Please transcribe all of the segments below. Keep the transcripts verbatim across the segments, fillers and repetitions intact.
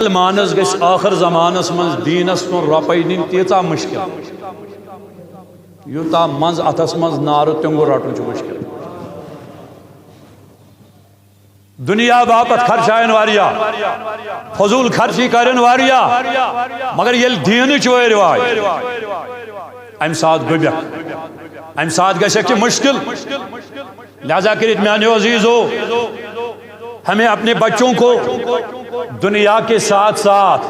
مسلمانس گژھِ ٲخر زمانس منٛز دیٖنس کُن رۄپے نِنۍ تیٖژاہ مُشکل، یوٗتاہ منٛز اتھس منٛز نارٕ تیوٚنٛگُر رٹُن چھُ مُشکل۔ دُنیا باپتھ خرچاین واریاہ، فضول خرچی کرن واریاہ، مگر ییٚلہِ دیٖنٕچ وٲرۍ وایہِ، امہِ ساتہٕ گوٚبکھ، امہِ ساتہٕ گژھکھ یہِ مُشکل۔ لہذا کٔرِتھ میانیو عزیزو، ہمیں اپنے بچوں کو دنیا کے ساتھ ساتھ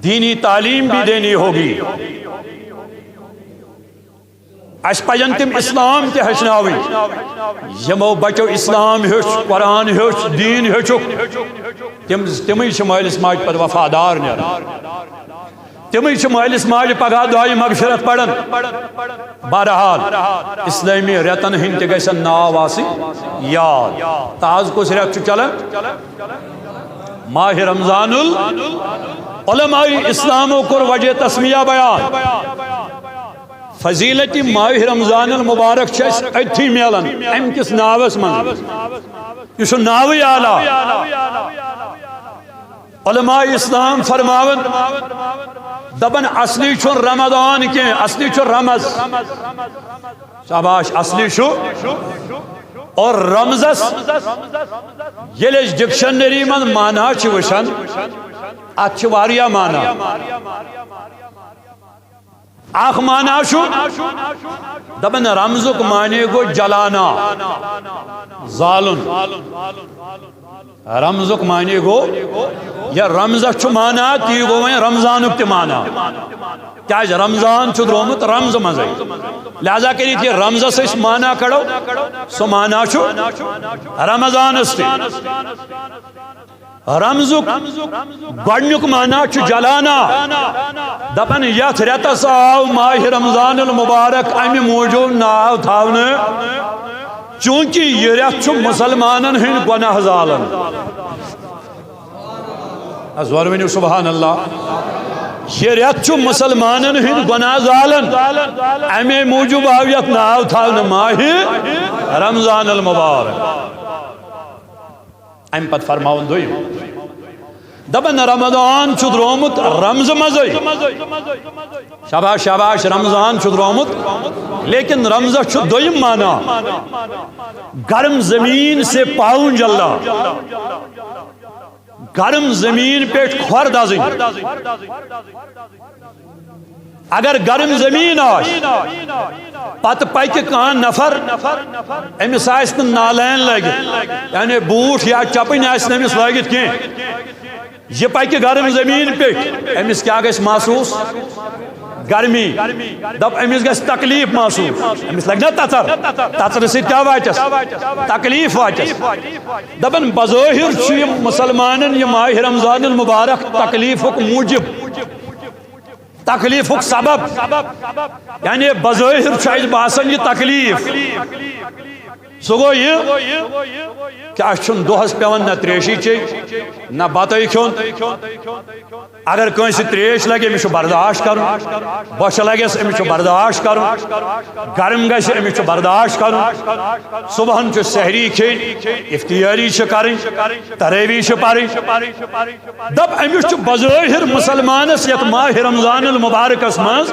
دینی تعلیم بھی دینی ہوگی۔ اسہِ پزن تِم اسلام تہِ ہیٚچھناوٕنۍ۔ یِمو بچو اسلام ہیوٚچھ، قرآن ہیوٚچھ، دیٖن ہیوٚچھُکھ، تِم، تِمٕے چھِ مٲلِس ماجہِ پتہٕ وفادار نیران۔ تِمٕے چھِ مٲلِس ماجہِ پگاہ دۄہ مغفرت پران۔ بہرحال، اسلٲمی رٮ۪تن ہٕنٛدۍ تہِ گژھن ناو آسٕنۍ یاد۔ تہٕ آز کُس رٮ۪تھ چھُ چلان؟ ماہِ رمضان ال-، علماء اسلامو کوٚر وجہ تسمیہ بیان۔ فضیلت ماہِ رمضان المبارک چھِ اَسہِ أتھی میلان، اَمہِ کِس ناوس منٛز۔ یہِ چھُ ناوٕے اعلیٰ۔ علماء اسلام فرماون، دپن اصلی چھُ رمضان کینٛہہ، اصلی چھُ رمض۔ شاباش، اصلی چھُ۔ اور رمضس ییٚلہِ أسۍ ڈکشنری منٛز معنی چھِ وٕچھان، اتھ چھِ واریاہ معنی۔ اکھ معنی چھُ دپان رمضُک معنی گوٚو جلانا، زالُن۔ رمضُک معنی گوٚو، یا رمضس چھُ معنی، تی گوٚو وۄنۍ رمضانُک تہِ معنی۔ کیازِ رمضان چھُ درٛامُت رمض منٛزٕے۔ لہذا کٔرِتھ یہِ رمضس أسۍ معنی کڑو، سُہ معنی چھُ رمضانس تہِ۔ رمضُک گۄڈنیُک معنی چھُ جلانا۔ دپان یتھ رٮ۪تس آو ماہِ رمضان المبارک امہِ موٗجوٗب ناو تھاونہٕ، چوٗنٛکہِ یہِ رٮ۪تھ چھُ مُسلمانن ہٕنٛدۍ گۄناہ زالان۔ از ورٕ ؤنِو سبحان اللہ۔ یہِ رٮ۪تھ چھُ مُسلمانن ہٕنٛدۍ گۄناہ زالان، امے موٗجوٗب آو یتھ ناو تھاونہٕ ماہِ رمضان المبارک۔ امہِ پتہٕ فرماوُن دوٚیِم، دپان رمضان چھُ درٛامُت رمض منٛزٕے۔ شاباش، شاباش، رمضان چھُ درٛامُت، لیکن رمضس چھُ دوٚیِم معنی۔ گرم زمین سے پاؤں جلنا، گرم زمین پٮ۪ٹھ کھۄر دزٕنۍ۔ اگر گرم زمین آسہِ، پتہٕ پکہِ کانٛہہ نفر، أمِس آسہِ نہٕ نالین لٲگِتھ، یعنی بوٗٹھ یا چپٕنۍ آسہِ نہٕ أمِس لٲگِتھ کینٛہہ، یہِ پکہِ گرم زمین پٮ۪ٹھ، أمِس کیٛاہ گژھِ محسوٗس؟ گرمی۔ دپ أمِس گژھِ تکلیف محسوٗس، أمِس لگہِ نا تژر؟ تژرٕ سۭتۍ کیٛاہ واتٮ۪س؟ تکلیف واتٮ۪س۔ دپان بظٲہر چھُ یہِ مُسلمانن یہِ ماہِ رمضان المبارک تکلیفُک موٗجب، تکلیفُک سبب، یعنی بظٲہر چھُ اَسہِ باسان یہِ تکلیف۔ سُہ گوٚو یہِ کہِ اَسہِ چھُنہٕ دۄہس پٮ۪وان نہ تریشی چیٚنۍ، نہ بتہٕ کھیوٚن۔ اگر کٲنٛسہِ تریش لگہِ، أمِس چھُ برداشت کرُن، بۄچھِ لگٮ۪س، أمِس چھُ برداشت کرُن، گرم گژھِ، أمِس چھُ برداشت کرُن۔ صبحن چھُ سحری کھیٚنۍ، افطاری چھِ کرٕنۍ، تراویح چھِ پرٕنۍ۔ دپ أمِس چھُ بظٲہر مسلمانس یتھ ماہ رمضان المبارکس منٛز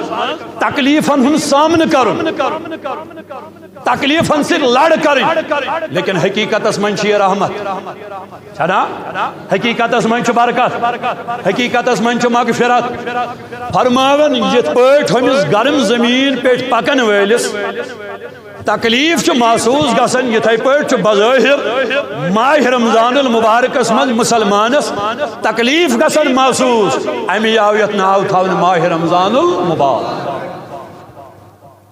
تکلیفن ہُنٛد سامنہٕ کرُن، تکلیفن سۭتۍ لڑ کرٕنۍ، لیکن حقیقتس منٛز چھِ یہِ رحمت۔ چھنا؟ حقیقتس منٛز چھُ برکت، حقیقتس منٛز چھُ مغفرت۔ فرماوان یِتھ پٲٹھۍ ہُمِس گرم زمین پٮ۪ٹھ پکن وٲلِس تکلیف چھُ محسوس گژھان، یِتھے پٲٹھۍ چھُ بظٲہر ماہ رمضان المبارکس منٛز مسلمانس تکلیف گژھان محسوس۔ امی آو یتھ ناو تھاونہٕ ماہ رمضان المبارک۔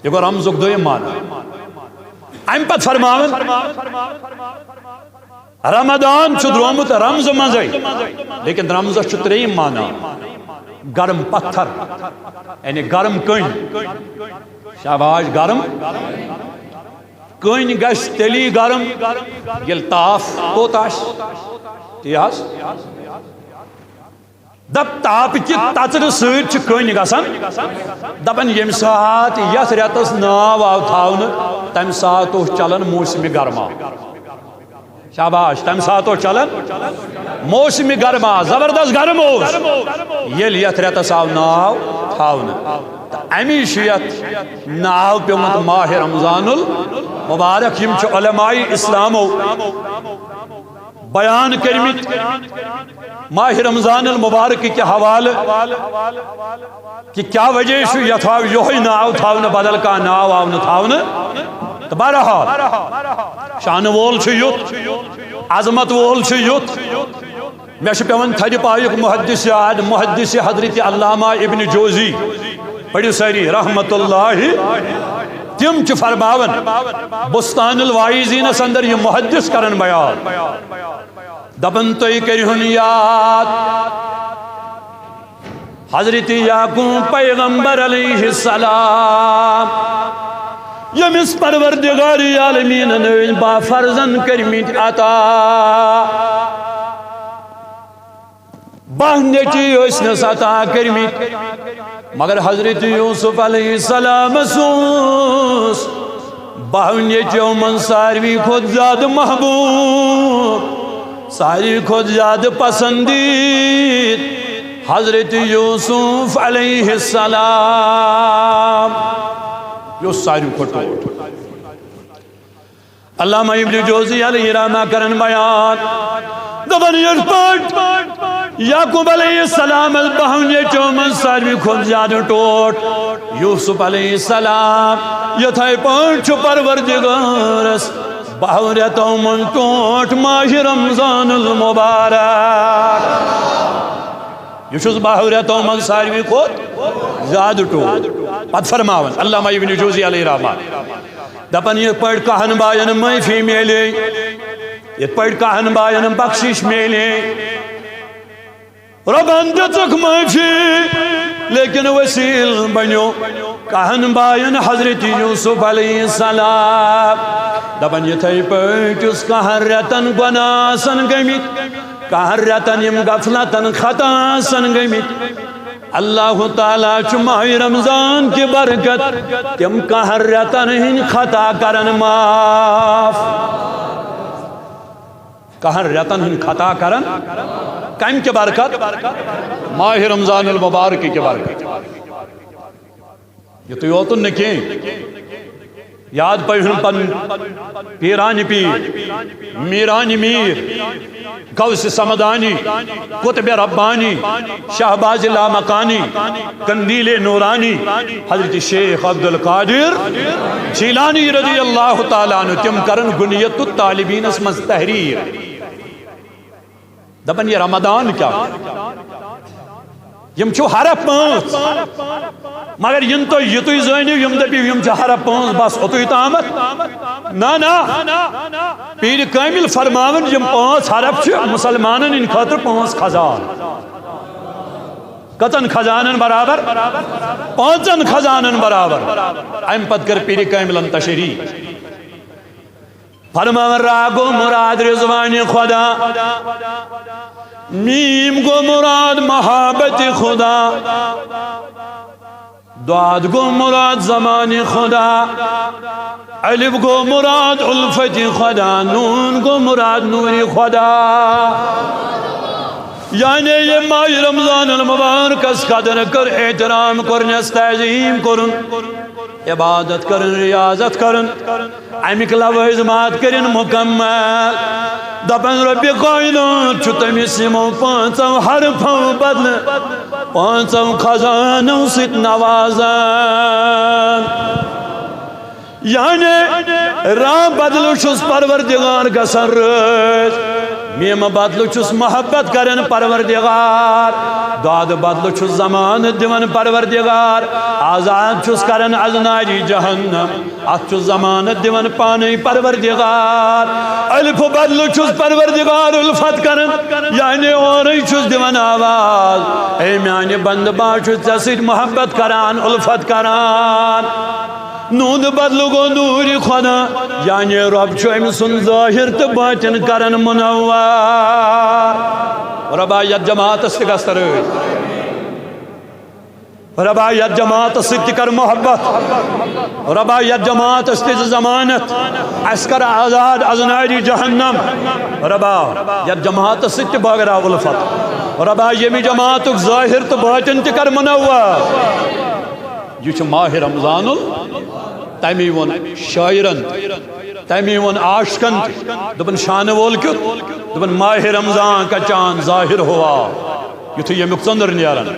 یہِ گوٚو رمضُک دوٚیِم معنی۔ امہِ پتہٕ فرماوان، رمضان چھُ درٛامُت رمض منٛزٕے، لیکن رمضس چھُ ترٛیٚیِم معنی، گرم پتھر، یعنی گرم کٔنۍ۔ شاباش، گرم کٔنۍ گژھِ تیٚلی گرم، ییٚلہِ تاپھ کوٚت آسہِ۔ تی حظ۔ دپ تاپہٕ کہِ تژرٕ سۭتۍ چھِ کٔنۍ گژھان۔ دپان ییٚمہِ ساتہٕ یتھ رٮ۪تس ناو آو تھاونہٕ، تمہِ ساتہٕ اوس چلان موسمِ گرما۔ شاباش، تمہِ ساتہٕ اوس چلان موسم گرما، زبردست گرم اوس۔ ییٚلہِ یتھ رٮ۪تس آو ناو تھاونہٕ، تہٕ امی چھُ یتھ ناو پیومُت ماہ رمضان المبارک۔ یِم چھِ علماء اسلامو بیان کٔرمٕتۍ ماہ رمضان المبارک کہِ حوالہٕ۔ کہ کیا وجہ چھُ یتھ آو یہوے ناو تھاونہٕ، بدل کانٛہہ ناو آو نہٕ تھاونہٕ؟ تہٕ بہرحال، شانہٕ وول چھُ یُتھ، عظمت وول چھُ یُتھ۔ مےٚ چھُ پٮ۪وان تھدِ پایُک محدث یاد، محدث حضرت علامہ ابن جوزی، پٔرِو سٲری، رحمت اللہ۔ تِم چھِ فرماوان بستان الواعظینس اندر، یہِ محدث کران بیان، دپان، تُہۍ کٔرِہُن یاد، حضرت یعقوب پیغمبر علیہ السلام، ییٚمِس پروردگار عالمیٖنن ٲسۍ باہ فرزند کٔرمٕتۍ عطا، باہ نیٚچوۍ ٲسنس عطا کٔرمٕتۍ، مگر حضرت یوسف علیہ السلامس اوس باہو نیٚچویو منٛز ساروی کھۄتہٕ زیادٕ محبوب، ساروی کھۄتہٕ زیادٕ پسندید حضرت یوسف علیہ السلام۔ یہِ اوس ساروی کھۄتہٕ ٹوٹھ۔ علامہ ابن جوزی علیہ رحمہ کرن بیان، دپان، یِتھ پٲٹھۍ یعقوب علیہ السلام باہو نیٚچویو منٛز ساروی کھۄتہٕ زیادٕ ٹوٹھ یوسف علیہ السلام، یِتھے پٲٹھۍ چھُ پروردگارس باہو رٮ۪تو منٛز ٹوٹھ ماہ رمضان المبارک۔ یہِ چھُس باہو رٮ۪تو منٛز ساروی کھۄتہٕ زیادٕ ٹوٹھ۔ پتہٕ فرماوان علامہ ابن جوزی علیہ رحمہ، دپان، یِتھ پٲٹھۍ کاہن باین معٲفی میلے، یِتھ پٲٹھۍ کاہن باین بخشش میلے، رۄبن دِژٕکھ معٲفی، لیکن وسیل بنیو کاہن باین حضرت یوسف علیہ السلام۔ دپان، یِتھے پٲٹھۍ یُس کاہن رٮ۪تن گۄناہ آسن گٔمٕتۍ، کاہن رٮ۪تن یِم غفلتن خطا آسن گٔمٕتۍ، اللہ تعالیٰ چھُ ماہ رمضان کہِ برکت تِم کاہن رٮ۪تن ہٕنٛدۍ خطا کران معاف۔ کاہن رٮ۪تن ہٕنٛدۍ خطا کران کمہِ کہِ برکت؟ ماہ رمضان المبارک کہِ برکت۔ یُتُے یوتُن نہٕ کینٛہہ، یاد پٲوِہُن پنُن پیرانہِ پیر، میرانہِ میر، غوث سمدانی، قطب ربانی، شہباز لامکانی، قندیل نورانی، حضرت شیخ عبدالقادر جیلانی رضی اللہ تعالیٰ عنہ۔ تِم کرن غنیت الطالبینس منٛز تحریر۔ دپان، یہِ رمضان کیا؟ یِم چھِ حرف پانٛژھ۔ مگر یِن تُہۍ یِتُے زٲنِو، یِم دٔپِو، یِم چھِ حرف پانٛژھ، بس اوٚتُے تامتھ۔ نہ، نہ۔ پیٖرِ کٲمِل فرماوان، یِم پانٛژھ حرف چھِ مُسلمانن ہٕنٛدِ خٲطرٕ پانٛژھ خزان۔ کٔژن خزانن برابر؟ پانٛژن خزانن برابر۔ امہِ پتہٕ کٔر پیٖرِ کٲمِلن تشریح۔ فرماوان، را گو مراد رضوان خدا، میم گو مراد محبت خدا، داد گو مراد زمان خدا، الف گو مراد الفت خدا، نون گو مراد نور خدا۔ یعنی یہ ماہ رمضان المبارکس قدر کر، احترام کرنس، تعظیم کرن، عبادت کرن، ریاضت کرن، امیک لوازمات کرن مکمل۔ دپن، رب کائنات چھُ تٔمِس یِمو پانٛژو حرفو بدلہٕ پانٛژو خزانو سۭتۍ نوازان۔ یعنی، را بدلہٕ چھُس پروردگار گژھان رٲضۍ، میمہٕ بدلہٕ چھُس محبت کران پروردگار، داد بدلہٕ چھُس ضمانت دِوان پروردگار، آزاد چھُس کران از ناری جہنم، اتھ چھُس ضمانت دِوان پانے پروردگار۔ الف بدلہٕ چھُس پروردگار الفت کران، یعنی اورے چھُس دِوان آواز، اے میانہِ بندٕ، بہٕ چھُس ژےٚ سۭتۍ محبت کران، الفت کران۔ نوٗنہٕ بدلہٕ گوٚو نوٗرِ خۄدا، یعنی رۄب چھُ أمۍ سُنٛد ظٲہِر تہٕ باطن کران منور۔ رۄبا، یَتھ جماعتس تہِ گژھ ترٲوِتھ۔ ربا، یتھ جماعتس سۭتۍ تہِ کر محبت۔ ربا، یتھ جماعتس تہِ دِ ضمانت، اسہِ کر آزاد از نارِ جہنم۔ ربا، یتھ جماعتس سۭتۍ تہِ بٲگراو الفت۔ ربا، ییٚمہِ جماعتُک ظٲہر تہٕ باطن تہِ کر منور۔ یہِ چھُ ماہِ رمضان ال-، تمی ووٚن شٲعرن، تمی ووٚن عاشقن تہِ۔ دوٚپُن، شانہٕ وول کیُتھ؟ دوٚپُن، ماہِ رمضان کا چاند ظاہر ہوا۔ یُتھُے ییٚمیُک ژٔنٛدٕر نیران،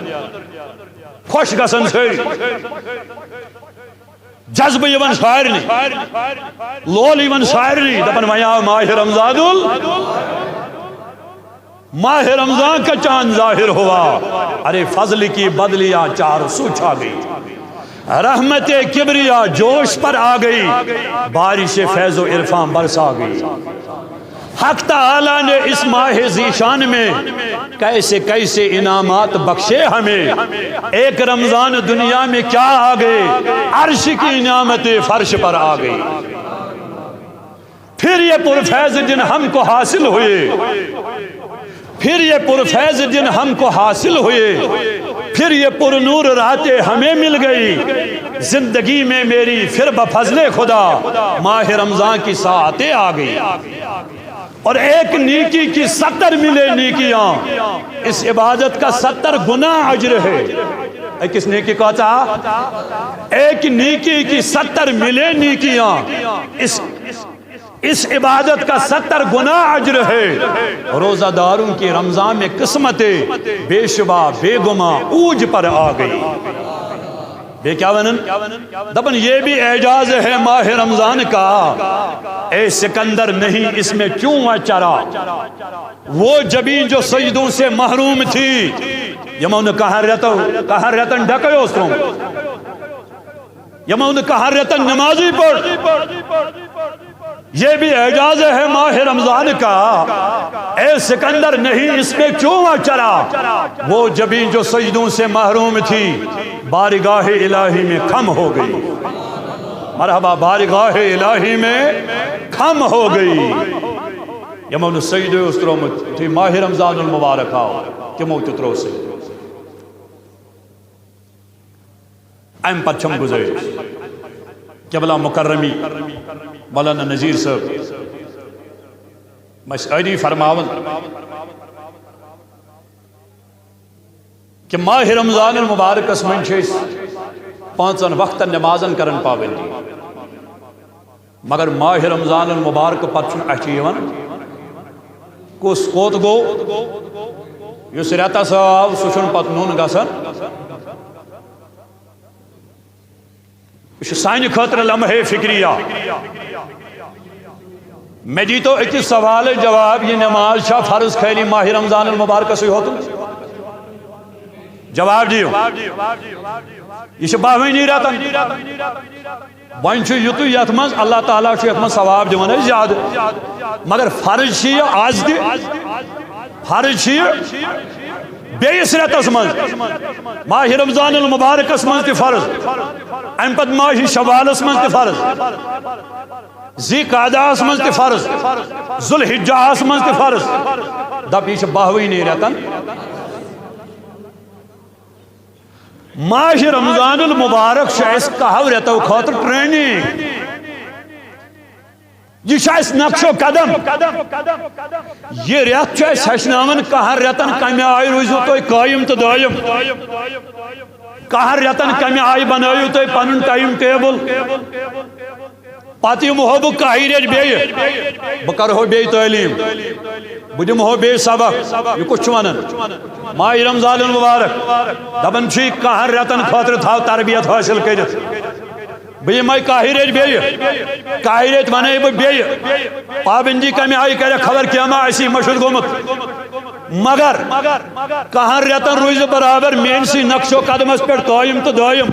خۄش گژھان سٲری، جذبہٕ یِوان سارنٕے، لول یِوان سارنٕے، دپان، وۄنۍ آو ماہِ رمضان ال-، ماہِ رمضان کا چاند ظاہر ہوا، ارے فضل کی بدلیاں چار سو چھا گئی، رحمت کبریا جوش پر آ گئی، بارش فیض و عرفان برسا گئی۔ حق تعالی نے اس ماہِ ذیشان میں کیسے کیسے انعامات بخشے ہمیں، ایک رمضان دنیا میں کیا آ گئے، عرش کی نعمتیں فرش پر آ گئی۔ پھر یہ پرفیض دن ہم کو حاصل ہوئے، پھر یہ پرفیض دن ہم کو حاصل ہوئے، پھر یہ پرنور راتیں ہمیں مل گئی۔ زندگی میں میری پھر بفضل خدا ماہِ رمضان کی ساعتیں آ گئی۔ اور ایک نیکی کی ستر ملے نیکیاں، اس عبادت کا ستر گنا اجر ہے۔ أکِس نیکی کا تھا، ایک نیکی کی ستر ملے نیکیاں، اس، اس عبادت کا ستر گنا اجر ہے۔ روزہ داروں کی رمضان میں قسمتیں بے شبہ بے گمان عروج پر آ گئی۔ بیٚیہِ کیٛاہ وَنان؟ دَپان، یہ بھی اعجاز ہے ماہِ رمضان کا، اے سکندر نہیں اس میں چونوا چرا۔ وہ جبیں جو سجدوں سے محروم تھی، یِمو نہٕ کَہَن رٮ۪تو، کَہَن رٮ۪تن ڈٮ۪کَے اوس ترٛوومُت، یِمو نہٕ کَہَن رٮ۪تن نمازٕے پٔر۔ یہ بھی اعجاز ہے ماہِ رمضان کا، اے سکندر نہیں اس میں چونوا چرا۔ وہ جبیں جو سجدوں سے محروم تھی، بارگاہ الٰہی میں خم ہو گئی۔ مرحبا، بارگاہ الٰہی میں خم ہو گئی۔ یِمو نہٕ سجدٕ اوس ترٛوومُت، یُتھُے ماہِ رمضان المبارک آو، تِمو تہِ ترٛوو سجدٕ۔ امہِ پتہٕ چھم گزٲرِش، قبلہ مکرمی مولانا نذیر صٲب، مےٚ ٲدی فرماوان کہ ماہِ رمضان المبارکس منٛز چھِ أسۍ پانٛژن وقتن نمازن کران پابندی۔ مگر ماہِ رمضان المبارک پتہٕ چھُنہٕ اَتھِ یِوان۔ کُس کوٚت گوٚو؟ یُس رٮ۪تس آو، سُہ چھُنہٕ پتہٕ نوٚن گژھان۔ یہِ چھُ سانہِ خٲطرٕ لمحے فکریہ۔ مےٚ دیٖتو أکِس سوالٕچ جواب، یہِ نماز چھا فرض خٲلی ماہِ رمضان المبارکسٕے ہوت؟ جواب دِیِو۔ یہِ چھِ باہوٲنی رٮ۪تن۔ وۄنۍ چھُ یُتُے یتھ منٛز اللہ تعالیٰ چھُ یتھ منٛز ثواب دِوان اَسہِ زیادٕ، مگر فرض چھِ یہِ از تہِ، فرض چھِ یہِ بیٚیِس رٮ۪تس منٛز، ماہِ رمضان المبارکس منٛز تہِ فرض، امہِ پتہٕ ماہِ شوالس منٛز تہِ فرض، ذی قعدہس منٛز تہِ فرض، ذوالحجہس منٛز تہِ فرض۔ دپ، یہِ چھِ باہوٲنی رٮ۪تن۔ ماہِ رمضان المبارک چھُ اَسہِ کَہو رٮ۪تو خٲطرٕ ٹریننگ۔ یہِ چھُ اَسہِ نقش و قدم۔ یہِ رٮ۪تھ چھُ اَسہِ ہیٚچھناوان، کَہَن رٮ۪تَن کَمہِ آیہِ روٗزِو تُہۍ قٲیِم تہٕ دٲیِم۔ کَہَن رٮ۪تَن کَمہِ آیہِ بَنٲیِو تُہۍ پَنُن ٹایم ٹیبل۔ پتہٕ یِمہٕ ہو بہٕ کاہہِ ریٚتۍ بیٚیہِ، بہٕ کرٕ ہو بیٚیہِ تعلیٖم، بہٕ دِمہٕ ہو بیٚیہِ سبق۔ یہِ کُس چھُ ونان؟ ماہِ رمضان المبارک دپان چھُ، یہِ کاہن رٮ۪تن خٲطرٕ تھاو تربیت حٲصِل کٔرِتھ۔ بہٕ یِمے کاہہِ ریٚتۍ بیٚیہِ، کاہہِ ریٚتۍ ونَے بہٕ بیٚیہِ۔ پابندی کمہِ آیہِ کرکھ، خبر کینٛہہ ما آسی مٔشِتھ گوٚمُت۔ مگر کہن رٮ۪تن روٗزِ برابر میٲنسٕے نقش و قدمس پٮ۪ٹھ قٲیِم تہٕ دٲیِم۔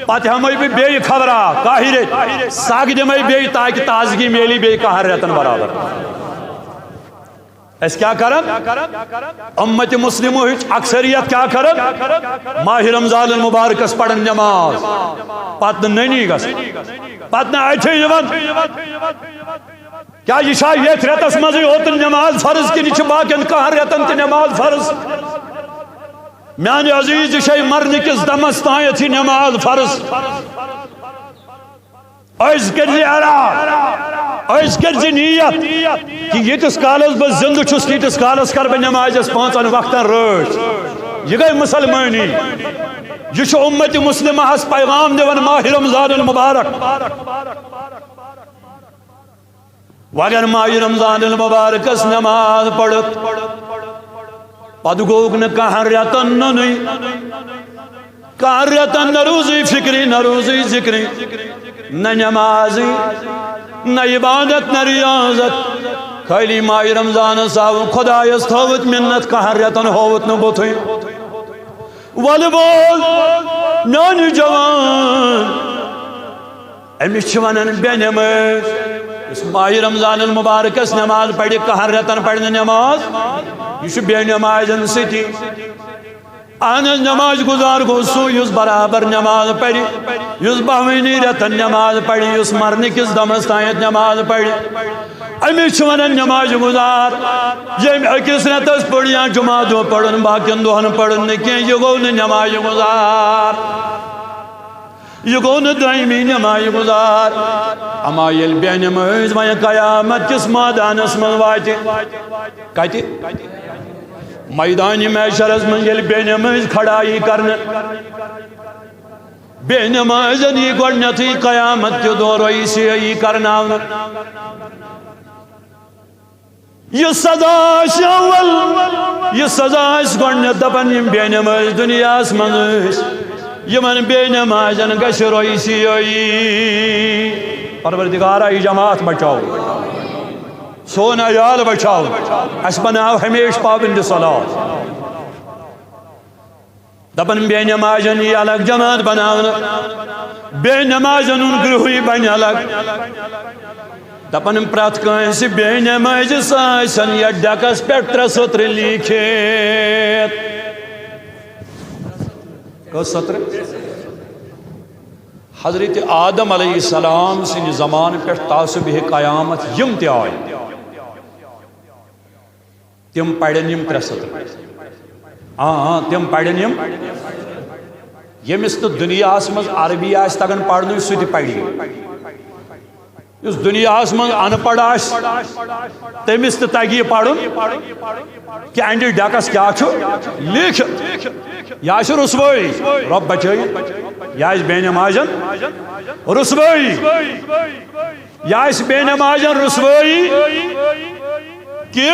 پتہٕ ہٮ۪مے بہٕ بیٚیہِ خبرا کاہہِ ریٚتۍ، سگ دِمے بیٚیہِ، تاکہِ تازگی میلی بیٚیہِ کہن رٮ۪تن برابر۔ أسۍ کیٛاہ کران؟ اُمتِ مسلمہٕچ اکثریت کیٛاہ کران؟ ماہِ رمضان المبارکس پران نماز، پتہٕ نہٕ نٔنی گژھان، پتہٕ نہٕ اَتھے یِوان۔ کیا یہ چھا یتھ رٮ۪تس منٛزٕے یوت نماز فرض، کِنہٕ یہِ چھِ باقین کہن رٮ۪تن تہِ نماز فرض؟ میانہِ عزیز، یہِ چھے مرنہٕ کِس دمس تام یہِ نماز فرض۔ أزۍ کٔرۍ زِ ارادٕ، أزۍ کٔرۍ زِ نیت کہِ ییٖتِس کالس بہٕ زندٕ چھُس، تیٖتِس کالس کرٕ بہٕ نمازس پانٛژن وقتن رٲچھ۔ یہِ گٔے مسلمٲنی۔ یہِ چھُ امت مسلمہ ہس پیغام دِوان ماہِ رمضان المبارک۔ وگر ماہِ رمضان المبارکس نماز پٔرِتھ، پتہٕ گوٚوُکھ نہٕ کہن رٮ۪تن نُنٕے، کہن رٮ۪تن نہ روٗزٕے فکری، نہ روٗزٕے ذکری، نہ نمازٕے، نہ عبادت، نہ ریاضت، خٲلی ماہِ رمضانس آوُکھ خدایس تھٲوِتھ منت، کہن رٮ۪تن ہووُتھ نہٕ بُتھٕے۔ ولہٕ بوز، میانہِ جوان، أمِس چھِ ونان بے نماز۔ یُس ماہِ رمضان المبارکس نماز پرِ، کہن رٮ۪تن پرِ نہٕ نماز، یہِ چھُ بے نمازن سۭتی۔ اہن حظ، نماز گزار گوٚو سُہ، یُس برابر نماز پرِ، یُس بہوٲنی رٮ۪تن نماز پرِ، یُس مرنہٕ کِس دمس تام نماز پرِ۔ أمِس چھِ ونان نماز گزار۔ ییٚمۍ أکِس رٮ۪تس پٔر یا جمعہ دۄہ پٔرٕن، باقین دۄہن پٔرٕن نہٕ کینٛہہ، یہِ گوٚو نہٕ نماز گزار، یہِ گوٚو نہٕ دٲیمی نماز گزار۔ اما ییٚلہِ بے نمٲز وۄنۍ قیامت کِس مٲدانس منٛز واتہِ، کتہِ؟ میدانِ محشرس منٛز ییٚلہِ بے نمٲز کھڑا یی کرنہٕ، بے نمازن یی گۄڈنیتھٕے قیامت کہِ دۄہ رؤیٖسی یی کرناونہٕ۔ یہِ سزا آسہِ اول، یہِ سزا آسہِ گۄڈنیتھ۔ دپان، یِم بے نماز دُنیاہس منٛز ٲسۍ، یِمن بے نمازن گژھِ رؤیٖسی۔ پروردگارا، یہِ جماعت بچاو، سون عیال بچاو، اسہِ بناو ہمیشہِ پابند صلوات۔ دپان، بے نمازن یی الگ جماعت بناونہٕ، بے نمازن ہُنٛد گروہٕے بنہِ الگ۔ دپان، پرٛٮ۪تھ کٲنٛسہِ بے نمازِ سۭتۍ آسن یتھ ڈیکس پٮ۪ٹھ ترٛےٚ سطرٕ لیٖکھِتھ۔ کٔژ سطرٕ؟ حضرت آدم علیہ السلام سٕنٛدِ زمانہٕ پٮ۪ٹھ تا صبحِ قیامت یِم تہِ آے، تِم پرن یِم ترٛےٚ سطرٕ۔ آ، آ، تِم پرن یِم۔ ییٚمِس نہٕ دُنیاہس منٛز عربی آسہِ تگان پرنُے، سُہ تہِ پرِ۔ یُس دُنیاہس منٛز ان پڑھ آسہِ، تٔمِس تہِ تگہِ یہِ پرُن کہِ اَنڈِ ڈیکس کیٛاہ چھُ لیٖکھِتھ۔ یہِ آسہِ رسوٲیی، رۄب بچٲیِن۔ یہِ آسہِ بے نمازن رسوٲیی۔ یہِ آسہِ بے نمازن رسوٲیی کہِ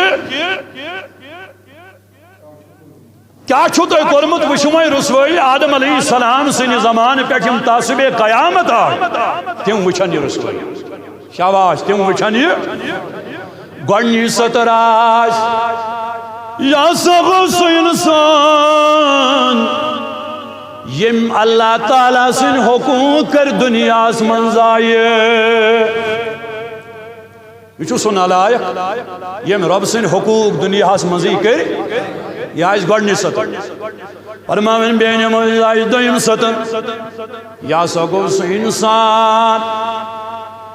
کیٛاہ چھُو تۄہہِ کوٚرمُت؟ وٕچھِو وۄنۍ رسوٲیی۔ آدم علیہ السلام سٕنٛدِ زمانہٕ پٮ۪ٹھ یِم تا صبحِ قیامت آے، تِم وٕچھن یہِ رسوٲیی۔ شاباش، تِم وٕچھن یہِ۔ گۄڈٕنِچ سطر آسہِ، یہِ ہسا گوٚو سُہ انسان، ییٚمۍ اللہ تعالیٰ سٕنٛدۍ حقوٗق کٔرۍ دُنیاہس منٛز ضایع۔ یہِ چھُ سُہ نالایق، ییٚمۍ رۄب سٕنٛدۍ حقوٗق دُنیاہس منٛزٕے کٔرۍ۔ یہِ آسہِ گۄڈٕنِچ سطر۔ فرماوٕنۍ بے نمٲزی آسہِ دوٚیِم سطر۔ یہِ ہسا گوٚو سُہ انسان،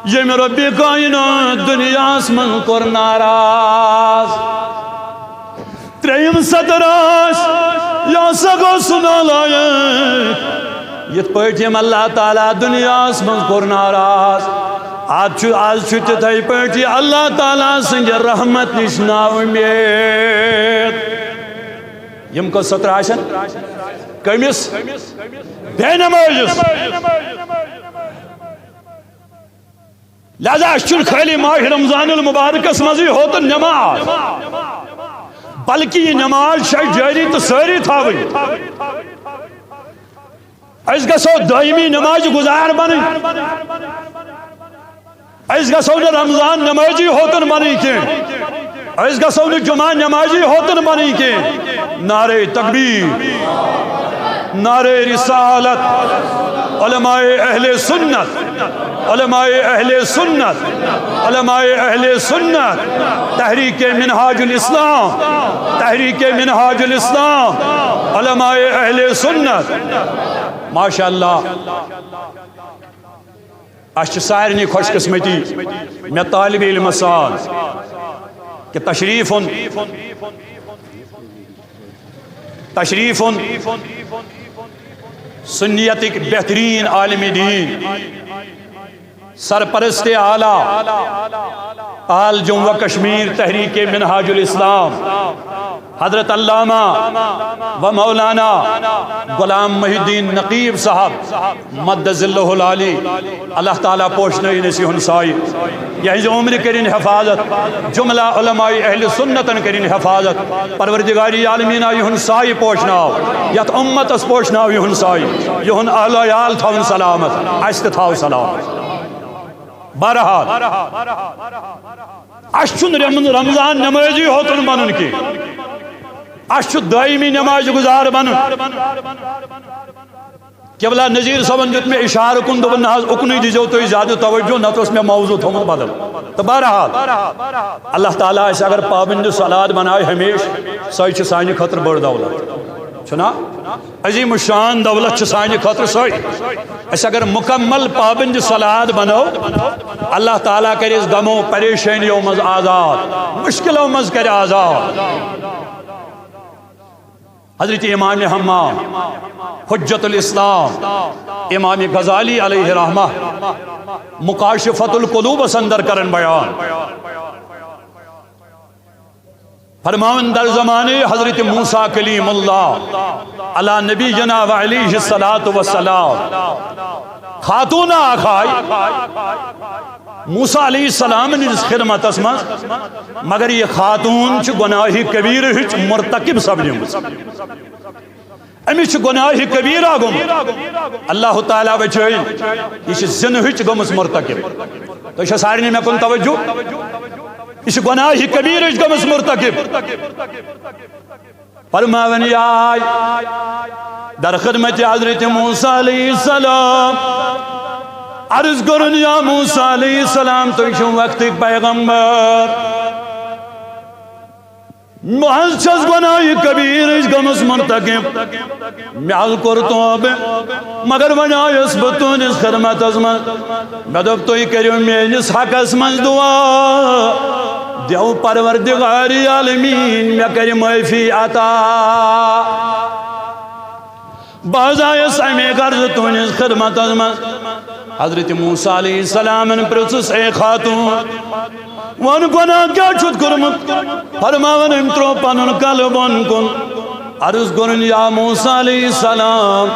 ییٚمۍ رۄبِ کائنات دُنیاہس منٛز کوٚر ناراض۔ ترٛیٚیِم سطر آسہِ، یہِ ہسا گوٚو سُہ نالایق، یِتھ پٲٹھۍ ییٚمۍ اللہ تعالیٰ دُنیاہس منٛز کوٚر ناراض۔ آز چھُ، آز چھُ تِتھَے پٲٹھۍ یہِ اللہ تعالیٰ سٕنٛدِ رحمت نِش نااُمید۔ یِم کٔژ سطر آسن؟ کٔمِس؟ بے نمٲزِس۔ لہذا اَسہِ چھُنہٕ خٲلی ماہِ رمضان المبارکس منٛزٕے ہوت نماز، بلکہِ یہِ نماز چھِ اَسہِ جٲری تہٕ سٲری تھاوٕنۍ۔ أسۍ گژھو دٲیمی نمازِ گُزار بنٕنۍ۔ أسۍ گژھو نہٕ رمضان نمازی ہوتن بنٕنۍ کینٛہہ۔ أسۍ گژھو نہٕ جمعہ نمازی ہوتن بنٕنۍ کینٛہہ۔ نعرہ تکبیر، نعرہ رسالت، علماء اہل سنت، علماء اہل سنت، علماء اہل سنت، تحریک منہاج الاسلام، تحریک منہاج الاسلام، علماء اہل سنت۔ ماشاءاللہ۔ اَسہِ چھِ سارنٕے خۄش قسمتی، مےٚ طالب علمس سان، کہِ تشریف اوٚن۔ تشریف ان سنیتک بہترین عالم دین، سرپرست اعلیٰ آل جموں و کشمیر تحریک منہاج الاسلام، حضرت علامہ و مولانا غلام محی الدین نقیب صاحب، مد ظلہ العالی۔ اللہ تعالیٰ پوشنٲیِن اَسہِ یِہُنٛد سایہِ، یِہٕنٛزِ عمرِ کٔرِن حفاظت، جملہ علماء اہل سنتن کٔرِن حفاظت۔ پروردگار عالمینہ، یِہُنٛد سایہِ پوشناو، یَتھ اُمتس پوشناو یِہُنٛد سایہِ، یِہُنٛد اہل و عیال تھاوُن سلامت، اَسہِ تہِ تھاو سلامت۔ بہرحال، اَسہِ چھُنہٕ رم-، رمضان نمٲزی ہوتُن بنُن کینٛہہ، اَسہِ چھُ دٲیمی نماز گزار بنُن۔ قبلہ نذیر صٲبن دیُت مےٚ اشارٕ کُن، دوٚپُن، "نہ حظ، اُکنُے دیٖزیو تُہۍ زیادٕ توجہ، نتہٕ اوس مےٚ موضوع تھوٚومُت بدل۔" تہٕ بہرحال، اللہ تعالیٰ اَسہِ اگر پابندِ صلات بنایہِ ہمیشہِ، سۄے چھِ سانہِ خٲطرٕ بٔڑ دولت، چھُنا؟ عظیم الشان دولت چھِ سانہِ خٲطرٕ سۄے۔ أسۍ اگر مکمل پابندِ صلات بنو، اللہ تعالیٰ کرِ أسۍ غمو پریشٲنیو منٛز آزاد، مشکلو منٛز کرِ آزاد۔ حضرت امام حمام، حجت الاسلام، امام غزالی علیہ رحمہ، مکاشفۃ القلوبس اندر کرن بیان۔ فرماون، در زمانہ حضرت موسیٰ کلیم اللہ علی نبینا و علیہ الصلوۃ والسلام، خاتون اکھ آیہِ موسیٰ علیہ السلام نِس خدمتس منٛز، مگر یہِ خاتون چھِ گناہ کبیرٕچ مرتکب سپدیمٕژ۔ أمِس چھُ گناہ کبیرہ گوٚمُت۔ اللہ تعالیٰ بچٲیِن۔ یہِ چھِ زِنہٕچ گٔمٕژ مرتکب۔ تُہۍ چھا سارنٕے مےٚ کُن توجہ؟ یہِ چھِ گناہ کبیرٕچ گٔمٕژ مرتکب۔ فرماوان، یہِ آیہِ در خدمت حضرت موسیٰ علیہ السلام۔ عرض کوٚرُن، یا موسیٰ علیہ السلام، تُہۍ چھِو وقتٕکۍ پیغمبر۔ بہٕ حظ چھَس گۄناہہِ کبیٖرٕچ گٔمٕژ مرتکب۔ مےٚ حظ کوٚر توبہٕ، مگر وۄنۍ آیَس بہٕ تُہٕنٛدِس خدمتس منٛز۔ مےٚ دوٚپ، تُہۍ کٔرِو میٲنِس حقس منٛز دُعا، دِیِو پروردگار عالمیٖن مےٚ کَرِ معٲفی عطا۔ بہٕ حظ آیس امے غرضہٕ تُہنٛدِس خدمتس منٛز۔ حضرت موسیٰ علیہ السلامن پرٛژھُس، اے خاتون، وَن، گۄناہ کیٛاہ چھُتھ کوٚرمُت؟ فرماوان، أمۍ ترٛوو پنُن کلہٕ بۄن کُن۔ عرض کوٚرُن، یا موسیٰ علیہ السلام،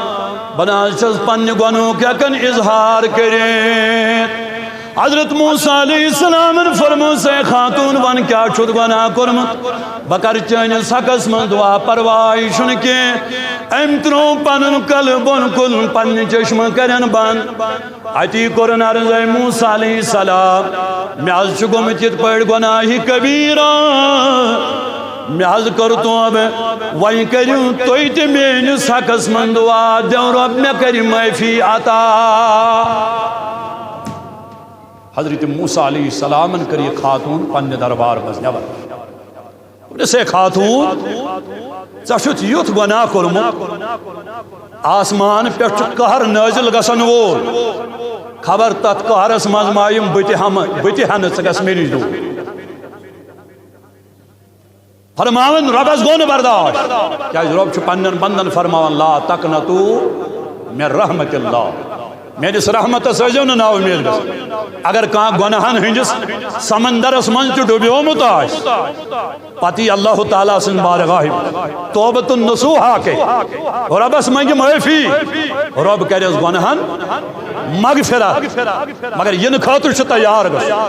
بہٕ نہ حظ چھَس پننہِ گۄنہُک ہٮ۪کان اظہار کٔرِتھ۔ حضرت موسیٰ علیہ السلامن فرموو، اے خاتون، وَن کیٛاہ چھُتھ گۄناہ کوٚرمُت؟ بہٕ کرٕ چٲنِس حقس منٛز دُعا، پرواے چھُنہٕ کینٛہہ۔ أمۍ ترٛوو پنُن کلہٕ بۄن کُن، پننہِ چشمہٕ کَرن بنٛد۔ اتی کوٚرُن عرض، اے موسیٰ علیہ السلام، مےٚ حظ چھُ گوٚمُت یِتھ پٲٹھۍ گۄناہہِ کبیرہ۔ مےٚ حظ کٔر توبہٕ، وۄنۍ کٔرِو تُہۍ تہِ میٲنِس حقس منٛز دُعا، دِیِو رۄب مےٚ کَرِ معٲفی عطا۔ حضرت موسیٰ علیہ السلامن کٔر یہِ خاتون پننہِ دربار منٛز نٮ۪بر۔ دوٚپنس، اے خاتون، ژےٚ چھُتھ یُتھ گۄناہ کوٚرمُت، آسمان پٮ۪ٹھ چھُ قہر نٲزِل گژھن وول۔ خبر تتھ قہرس منٛز ما یِم بہٕ تہِ ہمہٕ، بہٕ تہِ ہنہٕ، ژٕ گژھ مےٚ نِش دوٗر۔ فرماوان، رۄبس گوٚو نہٕ برداشت، کیازِ رۄب چھُ پننٮ۪ن بندن فرماوان، لا تقنطوا من رحمت اللہ، میٲنِس رحمتس ٲسۍزیو نہٕ نا اُمید گژھان۔ اگر کانٛہہ گۄناہن ہٕنٛدِس سمندرس منٛز تہِ ڈُبیومُت آسہِ، پتہٕ یی اللہ تعالیٰ سٕنٛز بارگاہہِ منٛز توبہ تہٕ نصوحہ کٔرِتھ رۄبس منٛگہِ معٲفی، رۄب کرٮ۪س گۄناہن مغفرت، مگر یِنہٕ خٲطرٕ چھُ تیار گژھُن۔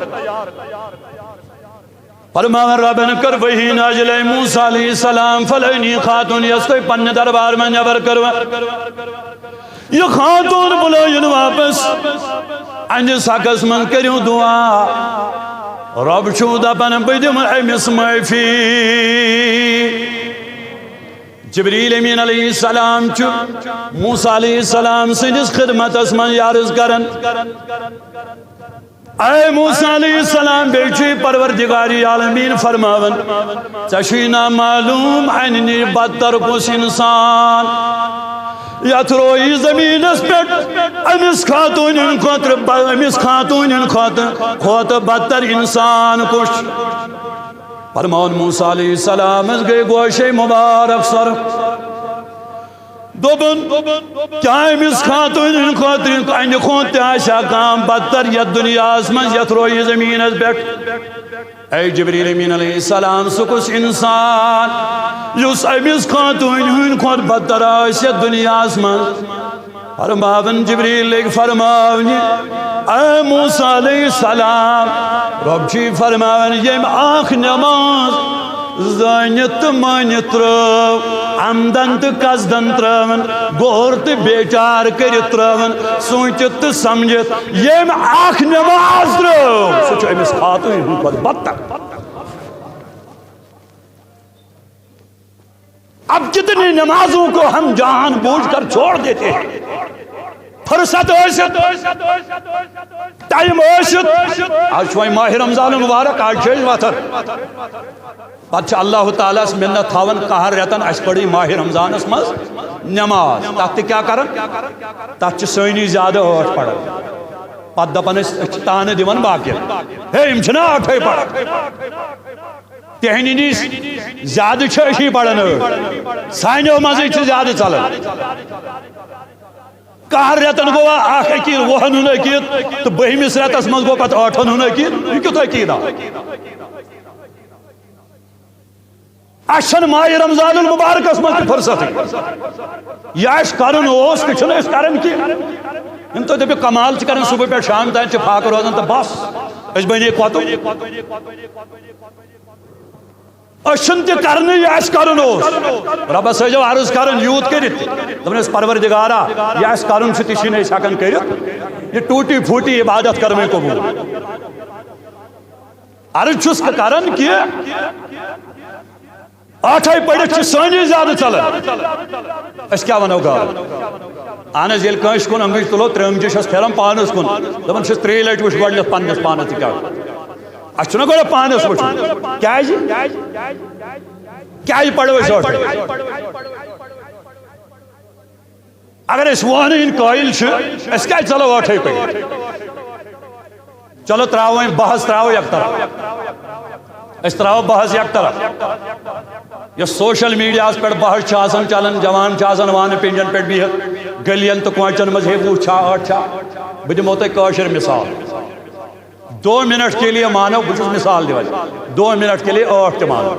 فرماوان، رۄبن کٔر وحی نازل، اے موسیٰ علیہ السلام، فلٲنی خاتون، یۄس تُہۍ پننہِ دربار منٛز نٮ۪بر کٔروٕ، یہِ خاتون بُلٲیِن واپس، اہنٛدِس حقس منٛز کٔرِو دُعا، رۄب چھُو دپان، بہٕ دِمہٕ أمِس معٲفی۔ جبریل امین علیہ السلام چھُ موسیٰ علیہ السلام سٕنٛدِس خدمتس منٛز عرض کران، اے موسیٰ علیہ السلام، بیٚیہِ چھُے پروردگار عالمین فرماوان، ژےٚ چھُے نا معلوم اَنہِ نِش بدتر کُس انسان؟ یتھ رویی زمینس پٮ۪ٹھ أمِس خاتوٗنٮ۪ن خٲطرٕ ب-، أمِس خاتوٗنٮ۪ن خٲطرٕ کھۄتہٕ بدتر انسان کُس چھُ؟ فرماوان، موسیٰ علیہ السلامس گٔے گوشے مبارک سر۔ دوٚپُن، کیٛاہ أمِس خاتوٗنہِ ہٕنٛدِ خٲطرٕ اَنہِ کھۄتہٕ تہِ آسہِ ہا کانٛہہ بدتر یَتھ دُنیاہَس منٛز، یَتھ رویہِ زٔمیٖنَس پٮ۪ٹھ؟ اے جبریل امین علیہ السلام، سُہ کُس انسان یُس أمِس خاتوٗنہِ ہٕنٛدِ کھۄتہٕ بدتر آسہِ یَتھ دُنیاہَس منٛز؟ فرماوان جبریل لٔگۍ فرماونہِ، اے موسیٰ علیہ السلام، رۄب چھُے فرماوان، ییٚمۍ اکھ نماز زٲنِتھ تہٕ مٲنِتھ ترٲو، عمدن تہٕ قصدن ترٲون، غور تہٕ بیچار کٔرِتھ ترٲون، سوٗنٛچِتھ تہٕ سمجھِتھ، ییٚمۍ اکھ نماز ترٲو، سُہ چھُ أمِس خاتوٗنہِ ہٕنٛدِ کھۄتہٕ بدتر۔ اب کتنی نمازوں کو ہم جان بوجھ کر چھوڑ دیتے ہیں۔ فرصت ٲسِتھ، ٹائم ٲسِتھ۔ آز چھُ وۄنۍ ماہِ رمضان المبارک، آز چھِ أسۍ وۄتھان۔ پتہٕ چھِ اللہ تعالیٰ ہس منت تھاوان، کہن رٮ۪تن اسہِ پٔرٕے ماہِ رمضانس منٛز نماز۔ تتھ تہِ کیٛاہ کران؟ تتھ چھِ سٲنی زیادٕ ٲٹھ پران۔ پتہٕ دپان أسۍ، أسۍ چھِ تانہٕ دِوان باقین، ہے، یِم چھِنہ ٲٹھے پران۔ تِہنٛدِ نِش زیادٕ چھِ أسی پران ٲٹھ، سانیو منٛزٕے چھِ زیادٕ ژلان۔ کہن رٮ۪تن گوٚوا اکھ عقیٖد، وُہن ہُنٛد عقیٖد، تہٕ بٔہمِس رٮ۪تس منٛز گوٚو پتہٕ ٲٹھن ہُنٛد عقیٖد۔ یہِ کیُتھ عقیٖد آو؟ اَسہِ چھَنہٕ ماہِ رمضان المبارکس منٛز تہِ فرصتٕے۔ یہِ اَسہِ کرُن اوس، تہِ چھُنہٕ أسۍ کران کینٛہہ۔ یِم تُہۍ دٔپِو، کمال چھِ کران، صبح پٮ۪ٹھ شام تام چھِ فاقہٕ روزان تہٕ بس، أسۍ بنے کۄتُک۔ أسۍ چھِنہٕ تہِ کرنٕے، یہِ اَسہِ کرُن اوس۔ رۄبس ٲسۍزیو عرض کران یوٗت کٔرِتھ تہِ۔ دَپان ٲسۍ، پروردگارا، یہِ اَسہِ کرُن چھُ، تہِ چھِنہٕ أسۍ ہٮ۪کان کٔرِتھ۔ یہِ ٹوٗٹی پھوٗٹی عبادت کر وۄنۍ قبوٗل۔ عرض چھُس کران کہِ ٲٹھے پٔرِتھ چھِ سٲنی زیادٕ ژلان۔ أسۍ کیٛاہ وَنو گاو؟ اہن حظ، ییٚلہِ کٲنٛسہِ کُن أنٛگٕج تُلو، ترٛےٚ أنٛگجہِ چھَس پھیران پانَس کُن۔ دَپان چھِس، ترٛیٚیہِ لَٹہِ وٕچھ گۄڈٕنٮ۪تھ پنٛنِس پانَس تہِ کیٛاہ۔ اَسہِ چھُنہ گۄڈٕ پانَس وٕچھُن۔ کیٛازِ؟ کیٛازِ پَرو أسۍ ٲٹھے؟ اگر أسۍ وُہَن ہٕنٛدۍ قٲیِل چھِ، أسۍ کیٛازِ ژَلو ٲٹھے پٔرِتھ؟ چلو، ترٛاوو وۄنۍ بحث، ترٛاوو یک طرف۔ أسۍ ترٛاوو بحث یک طرف۔ یۄس سوشل میڈیاہَس پٮ۪ٹھ بحث چھِ آسان چلان، جوان چھِ آسان وانہٕ پِنجن پٮ۪ٹھ بِہِتھ، گٔلیَن تہٕ کوچن منٛز، ہے، وُہ چھا، ٲٹھ چھا؟ بہٕ دِمو تۄہہِ کٲشِر مثال۔ دو منٹ کے لیے مانو، بہٕ چھُس مثال دِوان، دو منٹ کے لیے ٲٹھ تہِ مانو۔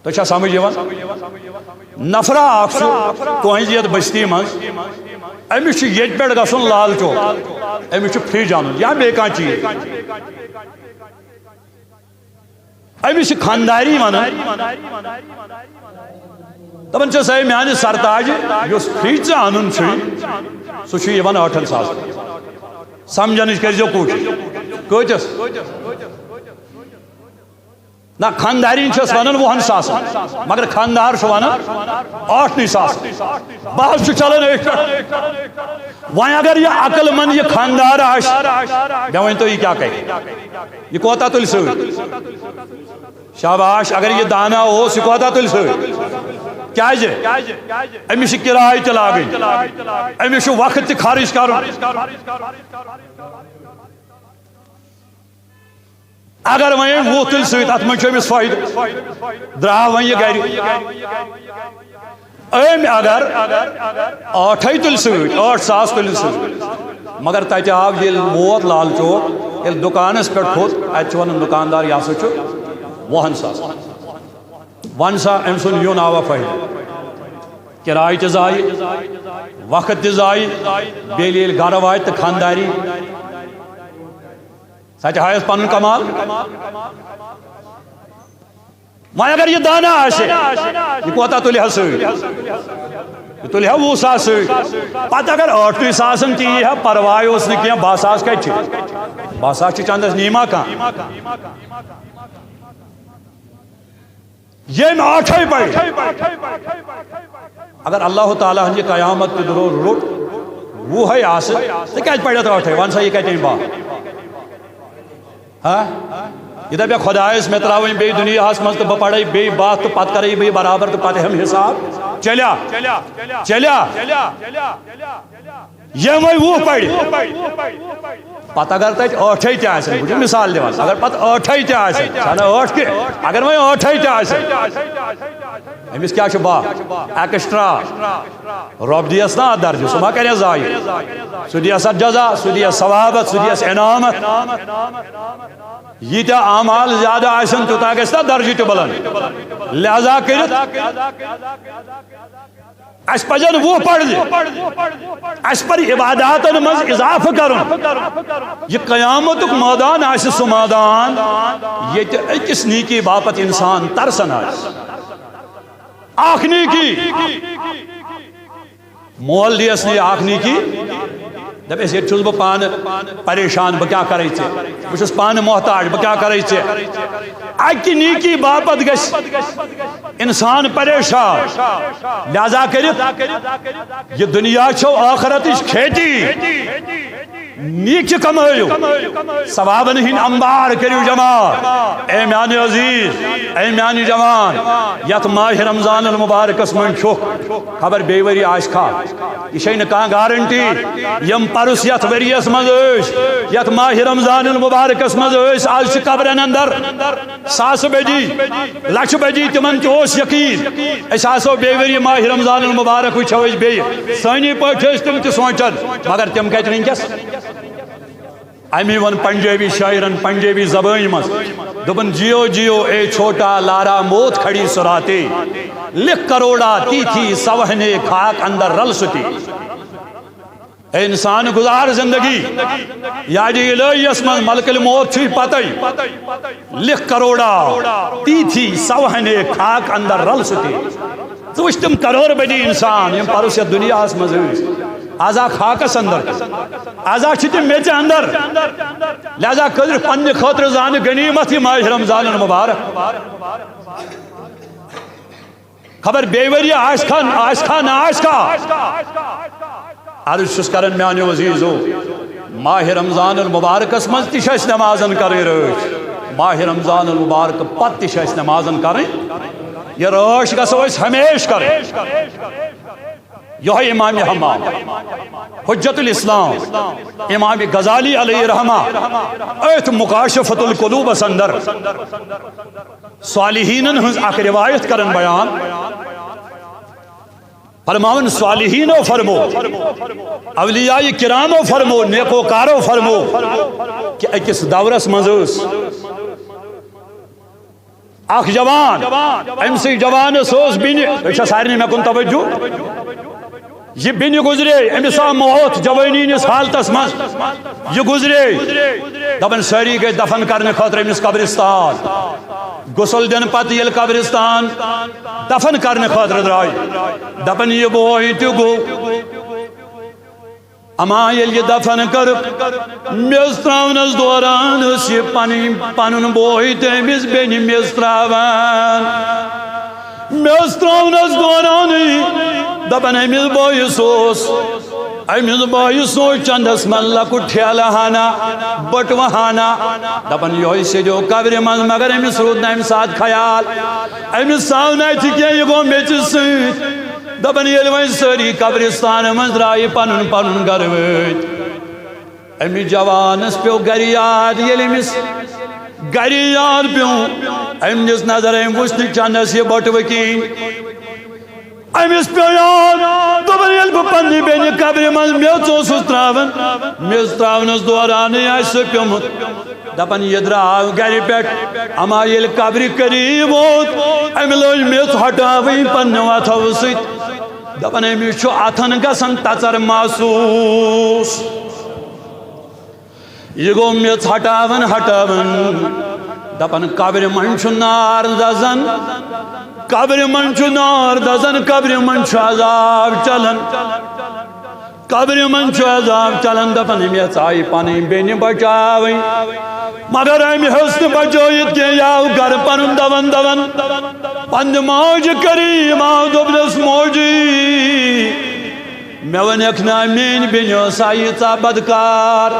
تۄہہِ چھا سمجھ یِوان؟ نفرا اکھ چھُ تُہنٛزِ یتھ بستی منٛز، أمِس چھُ ییٚتہِ پٮ۪ٹھ گژھُن لال چوک، أمِس چھُ فرج اَنُن یا بیٚیہِ کانٛہہ چیٖز۔ أمِس چھِ خانٛداری ونان، دپان چھِس، ہے میانہِ سرتاجہِ، یُس فرج ژےٚ اَنُن چھُے، سُہ چھُ یِوان ٲٹھن ساسن۔ سمجھنٕچ کٔرۍزیو کوٗشش۔ کۭتِس؟ نہ، خانٛدارِنۍ چھَس وَنان وُہَن ساسَن، مگر خانٛدار چھُ وَنان ٲٹھنٕے ساسَن۔ بحث چھُ چلان أتھۍ پٮ۪ٹھ۔ وۄنۍ اگر یہِ عقل مند، یہِ خانٛدار آسہِ، مےٚ ؤنۍ تو، یہِ کیٛاہ کَرِ؟ یہِ کوتاہ تُلہِ سۭتۍ؟ شاباش، اگر یہِ دانا اوس، یہِ کوتاہ تُلہِ سۭتۍ؟ کیٛازِ؟ أمِس چھِ کِراے تہِ لاگٕنۍ، أمِس چھُ وقت تہِ خرٕچ کَرُن۔ اگر وۄنۍ أمۍ وُہ تُلۍ سۭتۍ، اَتھ منٛز چھُ أمِس فٲیدٕ۔ درٛاو وۄنۍ یہِ گرِ۔ أمۍ اگر ٲٹھے تُلۍ سۭتۍ، ٲٹھ ساس تُلۍ سۭتۍ، مگر تَتہِ آو، ییٚلہِ ووت لال چوک، ییٚلہِ دُکانَس پٮ۪ٹھ کھوٚت، اَتہِ چھُ وَنان دُکاندار، یہِ ہسا چھُ وُہَن ساس۔ وَن سا، أمۍ سُنٛد یُن آوا فٲیدٕ؟ کِراے تہِ ضایع، وقت تہِ ضایع، بیٚیہِ ییٚلہِ گرٕ واتہِ تہٕ خانٛداری۔ سۄ تہِ ہایس پنُن کمال۔ وۄنۍ اگر یہِ دانہ آسہِ، یہِ کوتاہ تُلہِ ہا سۭتۍ؟ یہِ تُلہِ ہا وُہ ساس سۭتۍ۔ پتہٕ اگر ٲٹھنٕے ساسن تہِ یی ہا، پرواے اوس نہٕ کینٛہہ، باہ ساس کتہِ چھِ؟ باہ ساس چھِ چندس نیٖما کانٛہہ۔ ییٚمۍ ٲٹھے پرِ۔ اگر اللہ تعالیٰ ہن یہِ قیامت تہِ دۄہ روٚٹ، وُہے آسہٕ، تہٕ کتہِ پرِ اتھ ٲٹھے؟ ون سا، یہِ کتہِ أنۍ باہ؟ ہا؟ یہِ دپہِ خۄدایس، مےٚ ترٛاوٕنۍ بیٚیہِ دُنیاہس منٛز تہٕ بہٕ پرے بیٚیہِ باہ تہٕ پتہٕ کرے بہٕ یہِ برابر تہٕ پتہٕ ہٮ۪مہٕ حساب۔ چلیا؟ چلیا؟ یِمے وُہ پرِ۔ پتہٕ اگر تتہِ ٲٹھے تہِ آسن، بہٕ چھُس مثال دِوان، اگر پتہٕ ٲٹھے تہِ آسن، سۄ نہٕ ٲٹھ کینٛہہ، اگر وۄنۍ ٲٹھے تہِ آسن، أمِس کیٛاہ چھُ باہ؟ ایکسٹرا۔ رۄب دِیَس نا اَتھ درجہٕ، سُہ ما کَرِ ضایع؟ سُہ دِیَس اَتھ جزا، سُہ دِیَس ثوابت، سُہ دِیَس انعامت۔ ییٖتیٛاہ اعمال زیادٕ آسن، تیوٗتاہ گژھِ نا درجہٕ تہِ بُلند۔ لہذا کٔرِتھ اَسہِ پَزن وُہ پَرنہِ۔ اَسہِ پَزِ عباداتن منٛز اضافہٕ کرُن۔ یہِ قیامتُک مٲدان آسہِ سُہ مٲدان، ییٚتہِ أکِس نیکی باپتھ اِنسان ترسان آسہِ۔ اکھ نیکی۔ مول دِیَس نہٕ یہِ اکھ نیکی۔ دَپٮ۪س، ییٚتہِ چھُس بہٕ پانہٕ پریشان، بہٕ کیٛاہ کَرَے ژےٚ؟ بہٕ چھُس پانہٕ محتاج، بہٕ کیٛاہ کَرَے ژےٚ؟ اَکہِ نیکی باپتھ گژھِ اِنسان پریشان۔ لہذا کٔرِتھ، یہِ دُنیا چھو ٲخرتٕچ کھیتی۔ نیکی کمٲیِو، ثوابن ہٕنٛدۍ انبار کٔرِو جمع۔ اے میانہِ عزیز، اے میانہِ جوان، یتھ ماہِ رمضان المبارکس منٛز چھُکھ، خبر بیٚیہِ ؤری آسہِ کھا۔ یہِ چھے نہٕ کانٛہہ گارنٹی۔ یِم پرُس یتھ ؤریس منٛز ٲسۍ، یتھ ماہِ رمضان المبارکس منٛز ٲسۍ، از چھِ قبرن اندر۔ ساسہٕ بٔدی، لچھٕ بٔدی، تِمن تہِ اوس یقین، أسۍ آسو بیٚیہِ ؤری ماہِ رمضان المبارک وٕچھو أسۍ بیٚیہِ۔ سٲنی پٲٹھۍ ٲسۍ تِم تہِ سونچان، مگر تِم کتہِ وٕنکیٚس؟ امی ووٚن پنجٲبی شٲعرن پنجٲبی زبٲنۍ منٛز، دوٚپُن، "جیو جیو اے چھوٹا لارا موت کھڑی سراتے، لکھ کروڑا تیتھی سوہنے خاک اندر رل ستی۔" اے انسان، گزار زندگی۔ یاد الہیس منٛز ملک الموت چھُے پتے۔ لکھ کروڑا تیتھی سوہنے خاک اندر رل ستی۔ ژٕ وٕچھ تِم کرور بٔدی انسان، یِم پرُس یتھ دُنیاہس منٛز ٲسۍ۔ از آ خاکس اندر، از آ چھِ تِم میٚژِ اندر۔ لہذا کٔرِو پننہِ خٲطرٕ زانہِ غنیمت یہِ ماہِ رمضان المبارک۔ خبر بیٚیہِ ؤرۍ یہِ آسہِ کھا، آسہِ کھا نہ آسہِ کھا۔ عرض چھُس کران میانیو عزیزو، ماہِ رمضان المبارکس منٛز تہِ چھِ اَسہِ نمازن کرٕنۍ رٲچھ۔ ماہِ رمضان المبارک پتہٕ تہِ چھِ اَسہِ نمازن کرٕنۍ۔ یہِ رٲچھ گژھو أسۍ ہمیشہِ کرٕنۍ۔ یِہوٚے امام حمام، حجت الاسلام، امام غزالی علیہ رحمہ، أتھۍ مکاشفۃ القلوبس اندر صالحینن ہٕنٛز اکھ روایت کرن بیان۔ فرماون صالحینو فرمو، اولیاء کرامو فرمو، نیکوکارو فرمو کہ أکِس دورس منٛز ٲس اکھ جوان، أمۍ سٕے جوانس اوس بیٚنہِ، أسۍ چھا سارنٕے مےٚ کُن توجہ؟ یہِ بیٚنہِ گُزرے، أمِس آو موت جوٲنی ہٕنٛدِس حالتس منٛز۔ یہِ گُزرے۔ دپان سٲری گٔے دفن کرنہٕ خٲطرٕ أمِس قبرستان۔ غسل دِنہٕ پتہٕ ییٚلہِ قبرستان دفن کرنہٕ خٲطرٕ درٛاے، دپان یہِ بوے تہِ گوٚو۔ اما ییٚلہِ یہِ دفن کٔرٕکھ، میٚژ ترٛاونس دوران ٲس یہِ پنٕنۍ، پنُن بوے تہٕ أمِس بیٚنہِ میٚژ ترٛاوان۔ میٚژ ترٛاونس دورانٕے دپان أمِس بٲیِس اوس، أمِس بٲیِس اوس چندس منٛز لۄکُٹ ٹھیلہٕ ہنا، بٔٹوٕ ہنا۔ دپان یِہوٚے سیٚدیو قبرِ منٛز، مگر أمِس روٗد نہٕ امہِ ساتہٕ خیال۔ أمِس ژاو نہٕ اتھِ کینٛہہ، یہِ گوٚو میٚژِ سۭتۍ۔ دپان ییٚلہِ وۄنۍ سٲری قبرستان منٛز درٛایہِ، پنُن پنُن گرٕ وٲتۍ، أمِس جوانس پیوٚو گرِ یاد، ییٚلہِ أمِس گرِ یاد پیوٚو، أمۍ دِژ نظر، أمۍ وُچھ نہٕ چندس یہِ بٔٹوٕ کِہیٖنۍ۔ أمِس پیوٚو یاد، دوٚپُن ییٚلہِ بہٕ پننہِ بیٚنہِ قبرِ منٛز میٚژ اوسُس ترٛاوان، میٚژ ترٛاونس دورانٕے آسہِ سُہ پیوٚمُت۔ دپان یہِ درٛاو گرِ پٮ۪ٹھ، اما ییٚلہِ قبرِ قریب ووت، أمۍ لٲج میٚژ ہٹاوٕنۍ پننیو اتھو سۭتۍ۔ دپان أمِس چھُ اتھن گژھان تژر محسوس۔ یہِ گوٚو میٚژ ہٹاوان ہٹاوان، دپان قبرِ منٛز چھُ نار دزان، قبرِ منٛز چھُ نار دزان، قبرِ منٛز چھُ عذاب چلان۔ قبرِ منٛز چھُ عذاب چلان، دپان أمۍ یژھایہِ پنٕنۍ بیٚنہِ بچاوٕنۍ، مگر أمۍ ہیوٚچھ نہٕ بچٲیِتھ کینٛہہ، یہِ آو گرٕ پنُن دوان دوان پننہِ ماجہِ کریم آو، دوٚپنس موجی، مےٚ ونکھ نا میٲنۍ بیٚنہِ ٲسا ییٖژاہ بدکار،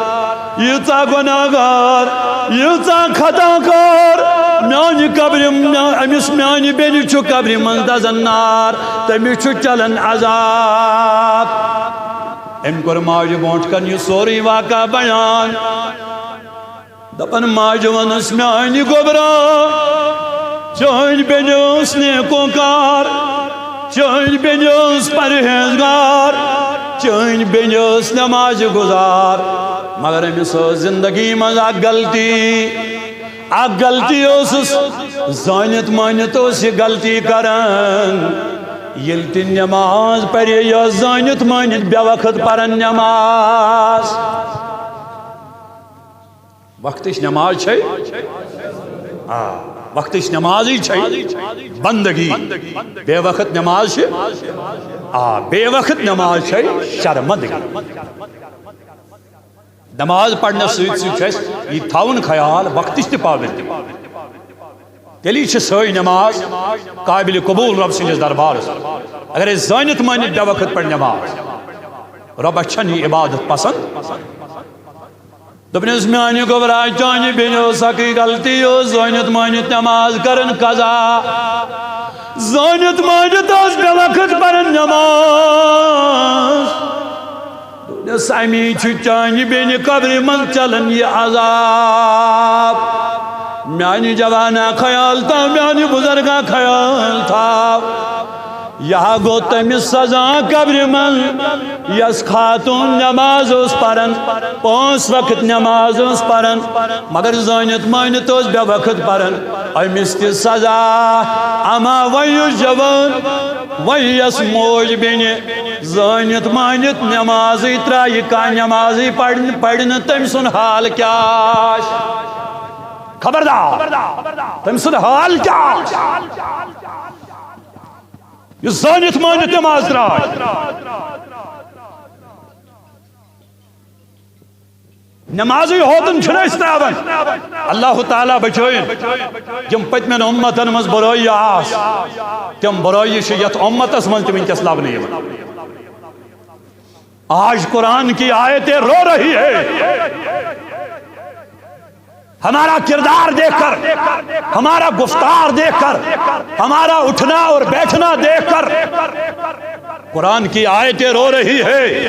ییٖژاہ گۄناہگار، ییٖژاہ خطا کار، میانہِ قبرِ، مےٚ، أمِس میانہِ بیٚنہِ چھُ قبرِ منٛز دزان نار، تٔمِس چھُ چلان عذاب۔ أمۍ کوٚر ماجہِ برونٛٹھ کَنہِ یہِ سورُے واقعہ بیان۔ دَپان، ماجہِ وَنُس میٛانہِ گوٚبرا، چٲنۍ بیٚنہِ ٲس نیکوکار، چٲنۍ بیٚنہِ ٲس پرہیزگار، چٲنۍ بیٚنہِ ٲس نماز گزار، مگر أمِس ٲس زندگی منٛز اکھ غلطی۔ اکھ غلطی ٲسٕس، زٲنِتھ مٲنِتھ اوس یہِ غلطی کران۔ ییٚلہِ تہِ نماز پرِ، یہِ ٲس زٲنِتھ مٲنِتھ بے وقت پران نماز۔ وقتٕچ نماز چھے؟ آ، وقتٕچ نمازٕے چھے بندگی۔ بے وقت نماز چھِ؟ آ، بے وقت نماز چھے شرمندگی۔ نماز پرنس سۭتۍ سۭتۍ چھُ اَسہِ یہِ تھاوُن خیال وقتٕچ تہِ پابندی۔ تیٚلی چھِ سٲنۍ نماز قابل قبول رۄب سٕنٛدِس دربارس۔ اگر أسۍ زٲنِتھ مٲنِتھ بے وقت پرِ نماز، رۄبس چھنہٕ یہِ عبادت پسند۔ دوٚپنس، میانہِ گوٚبرا، چانہِ بیٚنہِ ٲس اکٕے غلطی، یہِ ٲس زٲنِتھ مٲنِتھ نماز کران قضا۔ زٲنِتھ مٲنِتھ ٲس بے وقت پران نماز۔ دوٚپنس، امی چھُ چانہِ بیٚنہِ قبرِ منٛز چلان یہِ عذاب۔ میانہِ جوانا خیال تھاو، میانہِ بزرگا خیال تھاو۔ یہِ ہا گوٚو تٔمِس سزا قبرِ منٛز، یۄس خاتون نماز ٲس پران، پانٛژھ وقت نماز ٲس پران، مگر زٲنِتھ مٲنِتھ ٲس بے وقت پران۔ أمِس تہِ سزا۔ اما وۄنۍ یُس جوان، وۄنۍ یۄس موج بیٚنہِ زٲنِتھ مٲنِتھ نمازٕے ترٛایہِ، کانٛہہ نمازٕے پرِ نہٕ، پرِ نہٕ، تٔمۍ سُنٛد حال کیٛاہ آسہِ؟ خبردار، تٔمۍ سُنٛد حال کیٛاہ آسہِ؟ یُس زٲنِتھ مٲنِتھ نماز ترٛاوِ۔ نمازٕے ہوتن چھِنہٕ أسۍ ترٛاوان۔ اللہ تعالیٰ بچٲیِن۔ یِم پٔتمٮ۪ن اُمتن منٛز بُرٲیی آس، تِم بُرٲیی چھِ یَتھ اُمتس منٛز تہِ وٕنکیٚس لبنہٕ یِوان۔ آج قرآن کی آیتیں رو رہی ہے۔ ہمارا کردار دیکھ کر، ہمارا گفتار دیکھ کر، ہمارا اٹھنا اور بیٹھنا دیکھ کر قرآن کی آیتیں رو رہی ہے۔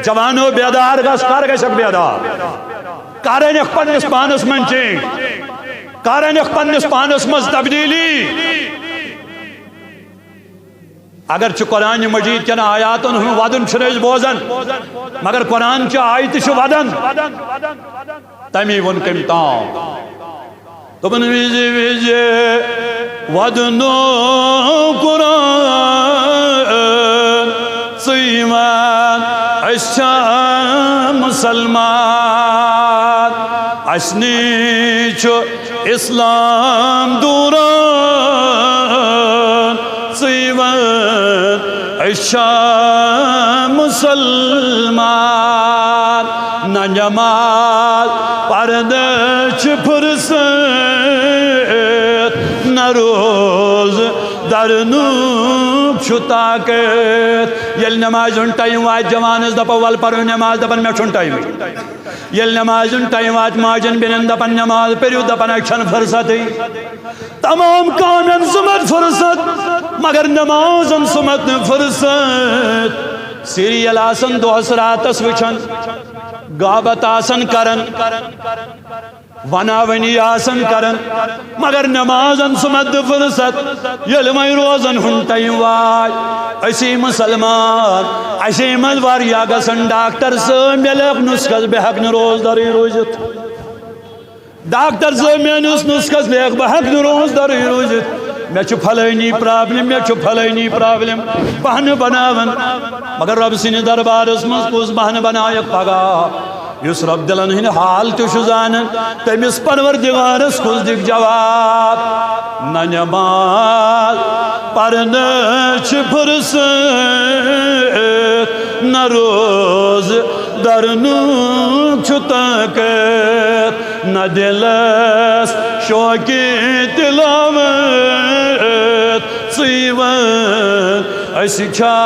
جوانو، بیدار گژھ، کر گژھکھ بیدار؟ کر انکھ پننس پانس منٛز چینج، کر انکھ پننس پانس منٛز تبدیلی۔ اگر چھُ قرآن مجید کٮ۪ن آیاتن ہُنٛد ودُن چھُنہٕ أسۍ بوزان، مگر قرآن چہِ آیتہِ چھِ ودان۔ تمی ووٚن کٔمۍ تام۔ دوٚپُن، وِزِ وِزِ ودنو قرآن ژٕے وَن، أسۍ چھا مسلمان؟ اَسہِ نِش چھُ اسلام دوران، ژٕے وَن، أسۍ چھا مسلمان؟ نہ نماز پرنٕچ چھِ فرصت، نہ روز درنُک چھُ طاقت۔ ییٚلہِ نمازِ ہُنٛد ٹایم واتہِ، جوانس دپو، ول پرو نماز، دپان، مےٚ چھُنہٕ ٹایمٕے۔ ییٚلہِ نمازِ ہُنٛد ٹایم واتہِ، ماجن بیٚنٮ۪ن دپان، نماز پٔرِو، دپان، اَسہِ چھَنہٕ فرصتٕے۔ تمام کامٮ۪ن سُمت فرصت، مگر نمازن سُمت نہٕ فرصت۔ سیریل آسان دۄہس راتس وٕچھان، غابت آسان کران، وناونی آسان کران، مگر نمازن سُمت نہٕ فرصت۔ ییٚلہِ وۄنۍ روزن ہُنٛد ٹایم واتہِ، أسی مسلمان، اَسے منٛز واریاہ گژھن ڈاکٹر صٲب، مےٚ لیکھ نُسخس، بہٕ ہٮ۪کہٕ نہٕ روزدرٕے روٗزِتھ۔ ڈاکٹر صٲب، میٲنِس نُسخس لیکھ، بہٕ ہٮ۪کہٕ نہٕ روزدرٕے روٗزِتھ۔ مےٚ چھُ پھلٲنی پرابلم، مےٚ چھُ پھلٲنی پرابلم۔ بہانہٕ بناوان۔ مگر رۄب سٕنٛدِس دربارس منٛز کُس بہانہٕ بنایکھ پگاہ؟ یُس رۄب دِلن ہٕنٛدۍ حال تہِ چھُ زانان، تٔمِس پروردگارس کُس دِکھ جواب؟ نہ نماز پرنٕچ چھِ فرصت، نہ روز درنُک چھُ طاقت، نہ دِلس شوقِ تلاوت۔ ژٕے وَن، أسۍ چھا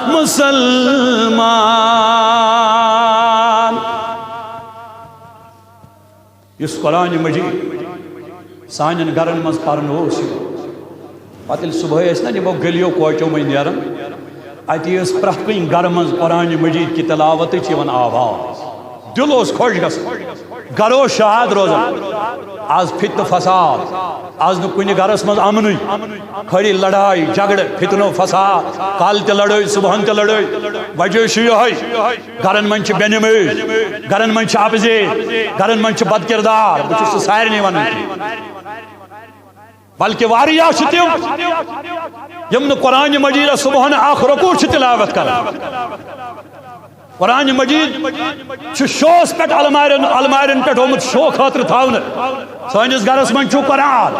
مسلمان؟ یُس قرآن مجید سانٮ۪ن گرن منٛز پرنہٕ اوس یِوان، پتہٕ ییٚلہِ صبحٲے ٲسۍ نا یِمو گلیو کوچو مٔنٛزۍ نیران، اتی ٲس پرٛٮ۪تھ کُنہِ گرٕ منٛز قرآن مجید کہِ تلاوتٕچ یِوان آواز۔ دِل اوس خۄش گژھان، گرٕ اوس شاد روزان۔ آز فتنہٕ فساد، آز نہٕ کُنہِ گرس منٛز امنٕے، خٲلی لڑایہِ جھگڑٕ، فتنہٕ فساد، کالہٕ تہِ لڑٲے، صبحن تہِ لڑٲے۔ وجہ چھُ یِہوٚے، گرن منٛز چھِ بے نمٲز، گرن منٛز چھِ اپزیز، گرن منٛز چھِ بد کردار۔ بہٕ چھُس نہٕ سارنٕے ونان کینٛہہ، بلکہِ واریاہ چھِ تِم، یِم نہٕ قرآن مجیدس صبحن اکھ رکوع چھِ تلاوت کران۔ قرآن مجید چھُ شوس پٮ۪ٹھ المارٮ۪ن، المارٮ۪ن پٮ۪ٹھ آمُت شو خٲطرٕ تھاونہٕ۔ سٲنِس گرس منٛز چھُ قرآن،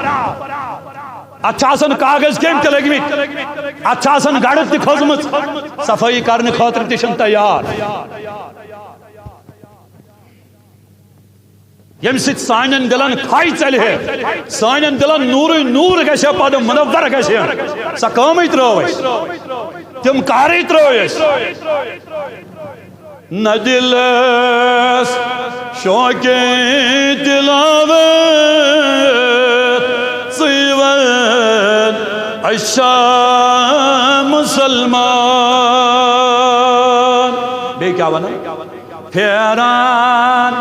اتھ چھِ آسان کاغذ کیٚمۍ تہِ لٔگمٕتۍ، اتھ چھِ آسان گڑٕ تہِ کھٔژمٕژ، صفٲیی کرنہٕ خٲطرٕ تہِ چھِنہٕ تیار۔ ییٚمہِ سۭتۍ سانٮ۪ن دِلن کھے ژَلہِ ہے، سانٮ۪ن دِلن نوٗرٕے نوٗر گژھِ ہے، پَتہٕ منور گژھِ ہے۔ سۄ کٲمٕے ترٛٲو اَسہِ، تِم کارٕے ترٛٲو اَسہِ۔ نہ دِلس شوقِ تلاوت ژٕے وَن، اَسہِ چھا مسلمان۔ بیٚیہِ کیٛاہ وَنان؟ پھیران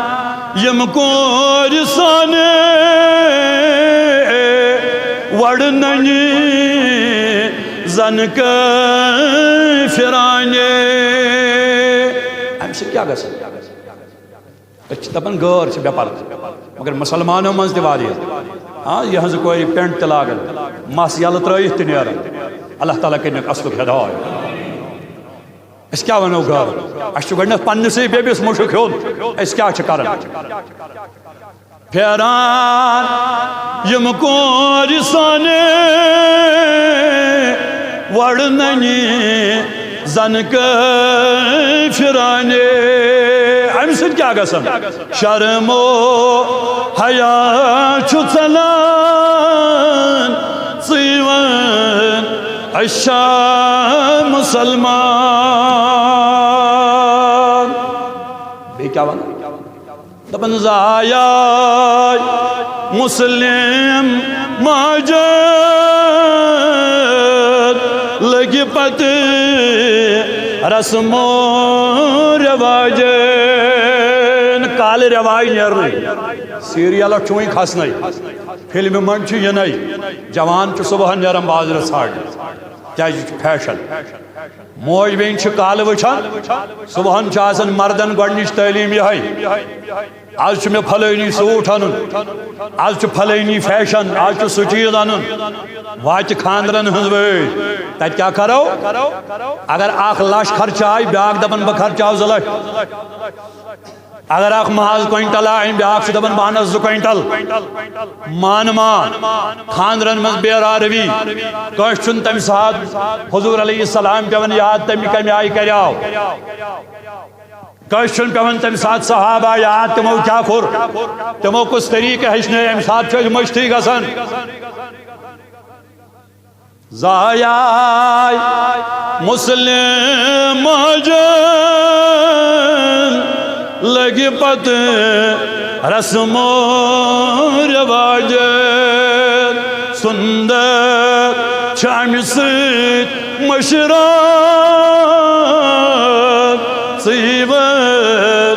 یِم کورِ سانہِ وَڑ نَنہِ زَن کٲفِرانہِ۔ اَمہِ سۭتۍ کیٛاہ گژھِ؟ أسۍ چھِ دَپان غٲر چھِ بے پردٕ، مگر مُسلمانو منٛز تہِ واریاہ۔ ہاں، یِہٕنٛزٕ کورِ پینٹ تہِ لاگان، مَس یَلہٕ ترٛٲیِتھ تہِ نیران۔ اللہ تعالیٰ کٔرِنَکھ اَصلُک ہدایت۔ أسۍ کیٛاہ وَنو غٲرَن؟ اَسہِ چھُ گۄڈٕنٮ۪تھ پنٛنِسٕے بیٚبِس مُشُک ہیوٚن، أسۍ کیٛاہ چھِ کَران؟ پھیران یِم کورِ سانہِ وَڑ نَنہِ زَن کٲفِرانہِ۔ اَمہِ سۭتۍ کیٛاہ گژھان؟ شرم و حیا چھُ ژلان، ژٕے وَن، أسۍ چھا مسلمان؟ بیٚیہِ کیٛاہ وَنان؟ دَپان زایاے مسلم ماجد لٔگۍ پتہٕ رسم و رواجن۔ کالہٕ رٮ۪واج نیرنٕے، سیٖریَلَس چھُ وۄنۍ کھسنَے، فِلمہِ منٛز چھُ یِنَے۔ جوان چھُ صُبحن نیران بازرَس ژھانٛڈنہِ، کیٛازِ یہِ چھُ فیشن۔ موج بیٚنہِ چھِ کالہٕ وٕچھان، صُبحن چھُ آسان مردن گۄڈٕنِچ تعلیٖم یِہوٚے، آز چھُ مےٚ پھلٲنی سوٗٹ اَنُن، آز چھُ پھلٲنی فیشن، آز چھُ سُہ چیٖز اَنُن۔ واتہِ خانٛدرن ہٕنٛز وٲرۍ، تَتہِ کیٛاہ کَرو؟ اگر اکھ لَچھ خرچہٕ آیہِ، بیٛاکھ دَپان بہٕ خرچاو زٕ لَچھ۔ اگر اکھ ماز کوینٹل آیم، بیاکھ چھُ دپان بہٕ انس زٕ کوینٹل۔ مان مان، خاندرن منٛز بے راروی، کٲنٛسہِ چھُنہٕ تمہِ ساتہٕ حضور علیہ السلام پٮ۪وان یاد، تمہِ کمہِ آیہِ کریاو۔ کٲنٛسہِ چھُنہٕ پٮ۪وان تمہِ ساتہٕ صحابہ یاد، تِمو کیٛاہ کوٚر، تِمو کُس طریٖقہٕ ہیٚچھنٲے، امہِ ساتہٕ چھُ أسۍ مٔشتھٕے گژھان۔ زایاے مسلم ماجن لگہِ پتہٕ رسم و رواجن۔ سُندر چھُ امہِ سۭتۍ مشران، ژٕے وَن،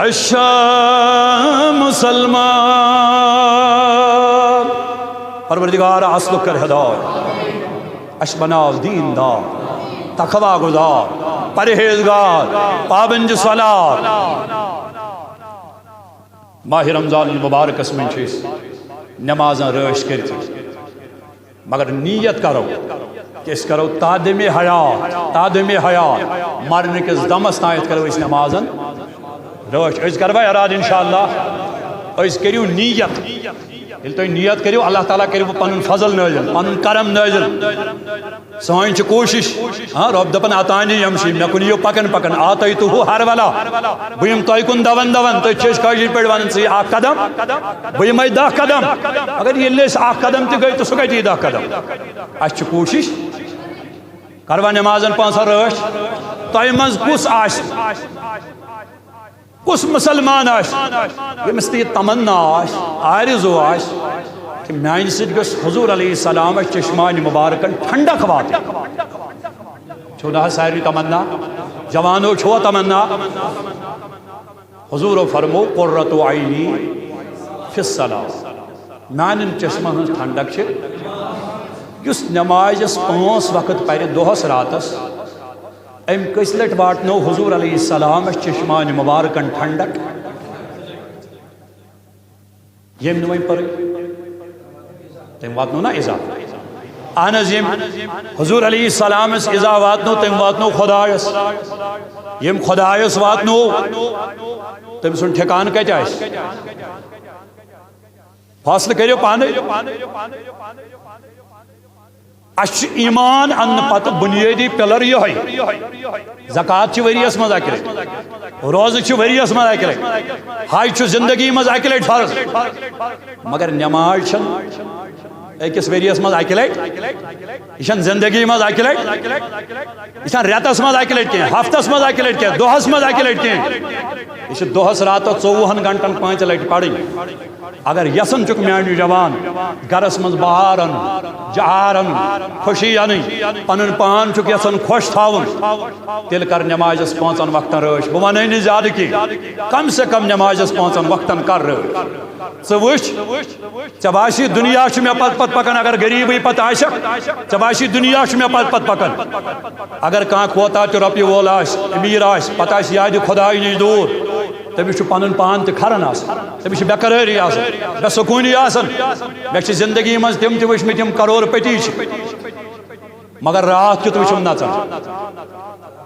أسۍ چھا مسلمان؟ پروردگار، اصلُک کر ہدایت۔ اَسہِ بناو دیٖندار، تقوی گُزار، پرہیزگار، پابند صلات۔ ماہِ رمضان المبارکس منٛز چھِ أسۍ نمازن رٲچھ کٔرِتھ، مگر نیت کرو کہ أسۍ کرو تادم حیات، تادم حیات، مرنہٕ کِس دمس تام کرو أسۍ نمازن رٲچھ۔ أسۍ کروا ارادٕ انشاءاللہ؟ أسۍ کٔرِو نیت۔ ییٚلہِ تُہۍ نیت کٔرِو، اللہ تعالیٰ کٔرِو پنُن فضل نٲزِل، پنُن کرم نٲزِل۔ سٲنۍ چھِ کوٗشِش، ہاں، رۄب دَپان، "اتانی یمشی"، مےٚ کُن یِیِو پکان پکان، "آتیتہ ہرولا"، بہٕ یِمہٕ تۄہہِ کُن دون دون۔ تُہۍ چھِ أسۍ کٲشِرۍ پٲٹھۍ ونان، "ژٕ یہِ اکھ قدم، بہٕ یِمے دَہ قدم"۔ اگر ییٚلہِ أسۍ اکھ قدم تہِ گٔے، تہٕ سُہ کتہِ یی دَہ قدم؟ اَسہِ چھِ کوٗشِش، کروا نمازن پانٛژن رٲچھ؟ تۄہہِ منٛز کُس آسہِ، کُس مسلمان آسہِ، ییٚمِس تہِ یہِ تمنا آسہِ، آرزو آسہِ کہ میانہِ سۭتۍ گژھِ حضور علیہ السلام چشمانِ مبارکن ٹھنڈک واتٕنۍ؟ چھو نہ حظ ساروی تمنا؟ جوانو، چھوا تمنا؟ حضورو فرمو، "قرۃ عینی فی الصلاۃ"۔ میانٮ۪ن چشمن ہٕنٛز ٹھنڈک چھِ، یُس نمازس پانٛژھ وقت پرِ دۄہس راتس، أمۍ کٔژِ لٹہِ واتنو حضور علیہ السلامس چشمانِ مبارکن ٹھنڈک؟ ییٚمۍ نہٕ وۄنۍ پٔرٕے، تٔمۍ واتنو نا عذاب۔ اہن حظ، ییٚمۍ حضور علیہ السلامس عذاب واتنو، تٔمۍ واتنو خدایس۔ ییٚمۍ خدایس واتنو، تٔمۍ سُنٛد ٹھکانہٕ کتہِ آسہِ؟ فٲصلہٕ کٔرِو پانے۔ اسہِ چھُ ایمان اننہٕ پتہٕ بنیٲدی پلر یِہوٚے۔ زکوٰۃ چھِ ؤریَس منٛز اکہِ لٹہِ، روزٕ چھِ ؤریَس منٛز اکہِ لٹہِ، حج چھُ زندگی منٛز اکہِ لٹہِ فرض، مگر نماز چھَنہٕ أکِس ؤریَس منٛز اکہِ لٹہِ، یہِ چھَنہٕ زندگی منٛز اکہِ لٹہِ، یہِ چھَنہٕ رٮ۪تَس منٛز اکہِ لٹہِ کینٛہہ، ہفتس منٛز اکہِ لٹہِ کینٛہہ، دۄہس منٛز اکہِ لٹہِ کینٛہہ۔ یہِ چھِ دۄہس راتس ژوٚوُہن گھنٹن پانٛژِ لٹہِ پرٕنۍ۔ اگر یژھان چھُکھ میانہِ جوان گرس منٛز بہار انُن، جہار انُن، خوشی انٕنۍ، پنُن پان چھُکھ یژھان خۄش تھاوُن، تیٚلہِ کر نمازس پانٛژن وقتن رٲچھ۔ بہٕ ونَے نہٕ زیادٕ کینٛہہ، کم سے کم نمازس پانٛژن وقتن کر رٲچھ۔ ژٕ وٕچھ، ژےٚ باسی دُنیا چھُ مےٚ پتہٕ پتہٕ پکان، اگر غریٖبٕے پتہٕ آسٮ۪کھ، ژےٚ باسی دُنیا چھُ مےٚ پتہٕ پتہٕ پکان۔ اگر کانٛہہ کوتاہ تہِ رۄپیہِ وول آسہِ، أمیٖر آسہِ، پتہٕ آسہِ یادِ خۄدایہِ نِش دوٗر، تٔمِس چھُ پنُن پان تہِ کھران آسان، تٔمِس چھِ بے قرٲری آسان، بے سکوٗنی آسان۔ مےٚ چھِ زندگی منٛز تِم تہِ وٕچھمٕتۍ، یِم کرور پتی چھِ، مگر راتھ کیُتھ وٕچھُم نژان۔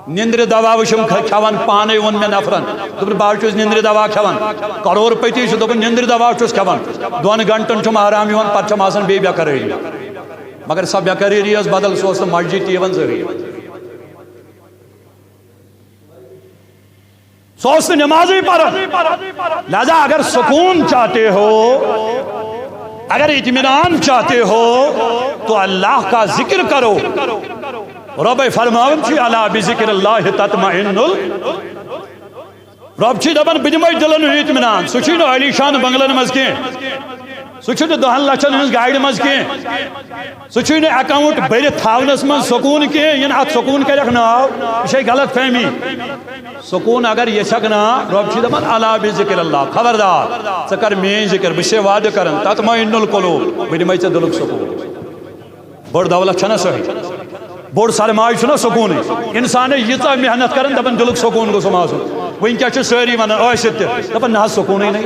نِندرِ دوا وٕچھُم کھ-، کھٮ۪وان پانے، ووٚن مےٚ نفرن، دوٚپُن، "بہٕ حظ چھُس نِندرِ دوا کھٮ۪وان۔" کرور پتی چھُ، دوٚپُن، "نِندرِ دوا چھُس کھٮ۪وان، دۄن گھنٹن چھُم آرام یِوان، پتہٕ چھم آسان بیٚیہِ بے قرٲری۔" مگر سۄ بے قرٲری ٲس بدل، سُہ اوس نہٕ مسجد تہِ یِوان زٕہٕے۔ سُہ اوس نہٕ نمازٕے پران۔ لہذا اگر سکون چاہتے ہو، اگر اطمینان چاہتے ہو، تو اللہ کا ذکر کرو۔ رۄبے فرماوان چھُ، "الا بذکر اللہ تطمئن ال-" رۄب چھُ دپان، "بہٕ دِمے دِلن ہُنٛد اطمینان۔" سُہ چھُے نہٕ عالی شان بنگلن منٛز کینٛہہ، سُہ چھُنہٕ دہن لچھن ہٕنٛز گاڑِ منٛز کینٛہہ، سُہ چھُے نہٕ اکاؤنٹ بٔرِتھ تھاونس منٛز سکوٗن کینٛہہ، یِنہٕ اتھ سکوٗن کرکھ ناو، یہِ چھے غلط فہمی۔ سکوٗن اگر یژھکھ نا، رۄب چھُ دپان، "الا بذکر اللہ"، خبردار، ژٕ کر میٲنۍ ذکر، بہٕ چھُسے وعدٕ کران، "تطمئن القلوب"، بہٕ دِمے ژےٚ دِلُک سکوٗن۔ بٔڑ دولت چھنا سۄے، بوٚڑ سرمایہ چھُنا سکوٗنٕے۔ انسان ییٖژاہ محنت کران، دپان دِلُک سکوٗن گوٚژھُم آسُن۔ وٕنکیٚس چھِ سٲری ونان ٲسِتھ تہِ، دپان، "نہ حظ، سکوٗنٕے نہٕ،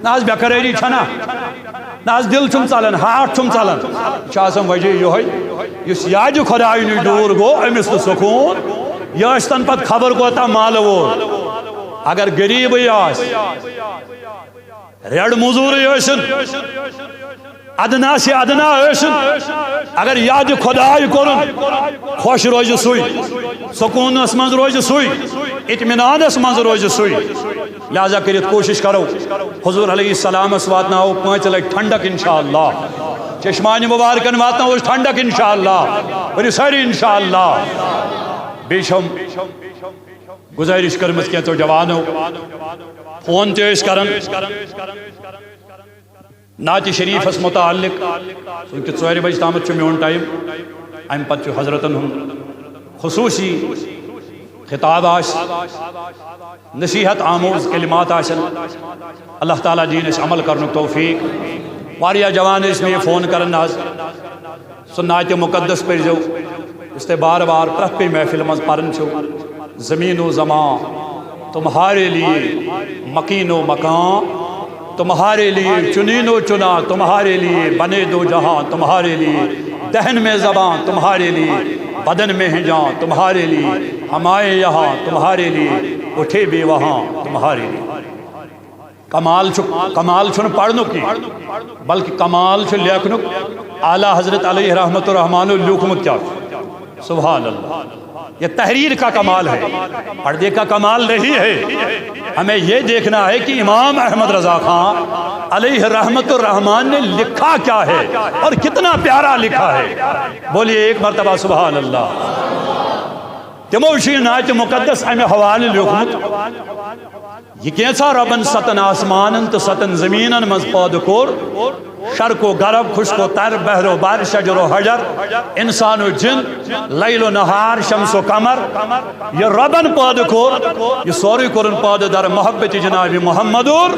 نہ حظ، بے قرٲری چھنا۔" نہ حظ، دِل چھُم ژلان، ہارٹ چھُم ژلان۔ یہِ چھُ آسان وجہ یِہوٚے، یُس یادِ خۄدایہِ نِش دوٗر گوٚو، أمِس نہٕ سکوٗن۔ یہِ ٲسۍ تن پتہٕ خبر کوتاہ مالہٕ وول، اگر غریٖبٕے آسہِ، ریڈ موٚزوٗرٕے ٲسِن، ادنا سے ادنا ٲسِن، اگر یادِ خۄدایہِ کوٚرُن، خۄش روزِ سُے، سکوٗنس منٛز روزِ سُے، اطمینانس منٛز روزِ سُے۔ لہذا کٔرِتھ کوٗشِش کرو، حضور علیہ السلامس واتناوو پانٛژِ لٹہِ ٹھنڈک انشاءاللہ۔ چشمانِ مبارکن واتناوو أسۍ ٹھنڈک انشاءاللہ۔ ؤنِو سٲری انشاءاللہ۔ بیٚیہِ چھَم گُزٲرِش کٔرمٕژ کینٛژھو جوانو، فون تہِ ٲسۍ کران۔ نعتِ شریفس متعلق، چونکہ ژورِ بجہِ تامتھ چھُ میون ٹائم، امہِ پتہٕ چھُ حضرتن ہُنٛد خصوصی خطاب آسہِ، نصیحت آموز کلمات آسن۔ اللہ تعالیٰ دِیِن اَسہِ عمل کرنُک توفیق۔ واریاہ جوان ٲسۍ مےٚ یہِ فون کران، نہ حظ، سُہ نعتِ مقدس پٔرۍزیو، یُس تُہۍ بار بار پرٛٮ۪تھ کُنہِ محفلہِ منٛز پران چھِو۔ زمین و زمان تمہارے لیے، مکین و مکان تمہارے لیے، چنین و چنا تمہارے لیے، بنے دو جہاں تمہارے لیے، دہن میں زباں تمہارے لیے، بدن میں ہے جاں تمہارے لیے، ہمائے یہاں تمہارے لیے، اٹھے بے وہاں تمہارے لیے۔ کمال چھُ، کمال چھُنہٕ پرنُک کینٛہہ، بلکہ کمال چھُ لیکھنُک۔ اعلیٰ حضرت علیہ رحمت الرحمانو لیوٗکھمُت کیٛاہ چھُ؟ سبحان اللہ۔ یہ تحریر کا کمال ہے، پردے کا کمال نہیں ہے۔ ہمیں یہ دیکھنا ہے کہ امام احمد رضا خان علیہ رحمت الرحمان نے لکھا کیا ہے اور کتنا پیارا لکھا ہے۔ بولیے ایک مرتبہ سبحان اللہ۔ تِمو چھُ یہِ نعتِ مقدس امہِ حوالہٕ لیوٗکھمُت۔ یہِ کینٛژھا رۄبن ستن آسمانن تہٕ ستن زمیٖنن منٛز پٲدٕ کوٚر، شرق و غرب، خشک و تر، بحر و بر، شجر و حجر، انسان و جن، لیل و نہار، شمس و قمر، یہِ رۄبن پٲدٕ کوٚر، یہِ سورُے کوٚرُن پٲدٕ در محبت جناب محمد اور۔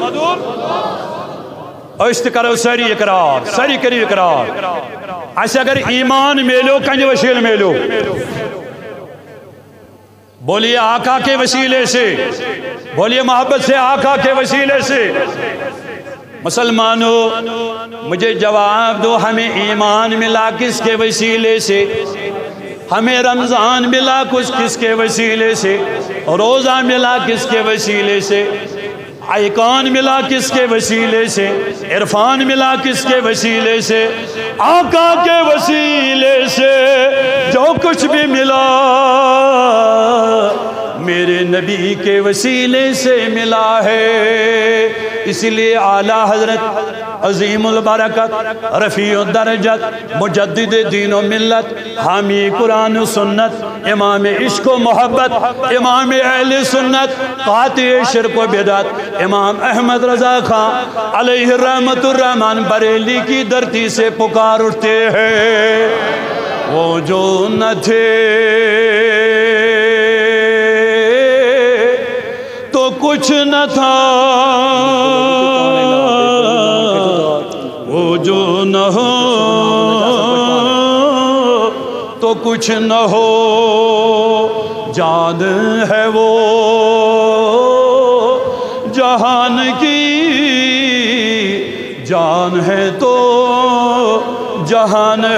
أسۍ تہِ کرو سٲری اقرار، سٲری کٔرِو اقرار۔ اسہِ اگر ایمان میلیو، کمہِ وسیلہٕ میلیو؟ بولیے آقا کے وسیلے سے، بولیے محبت سے آقا کے وسیلے سے۔ مسلمانوں، مجھے جواب دو، ہمیں ایمان ملا کس کے وسیلے سے؟ ہمیں رمضان ملا کس، کس کے وسیلے سے؟ روزہ ملا کس کے وسیلے سے؟ ایقان ملا کس کے وسیلے سے؟ عرفان ملا کس کے وسیلے سے؟ آقا کے وسیلے سے۔ جو کچھ بھی ملا، میرے نبی کے وسیلے سے ملا ہے۔ اسی لیے اعلیٰ حضرت عظیم البرکت، رفیع الدرجت، مجدد دین و ملت، حامی قرآن و سنت، امام عشق و محبت، امام اہل سنت، قاطع شرک و بدعت، امام احمد رضا خان علیہ رحمت الرحمان بریلی کی دھرتی سے پکار اٹھتے ہیں۔ وہ جو نہ تھے تو کچھ نہ تھا، وہ جو نہ ہو تو کچھ نہ ہو۔ جان ہے وہ جہان کی، جان ہے تو جہان ہے۔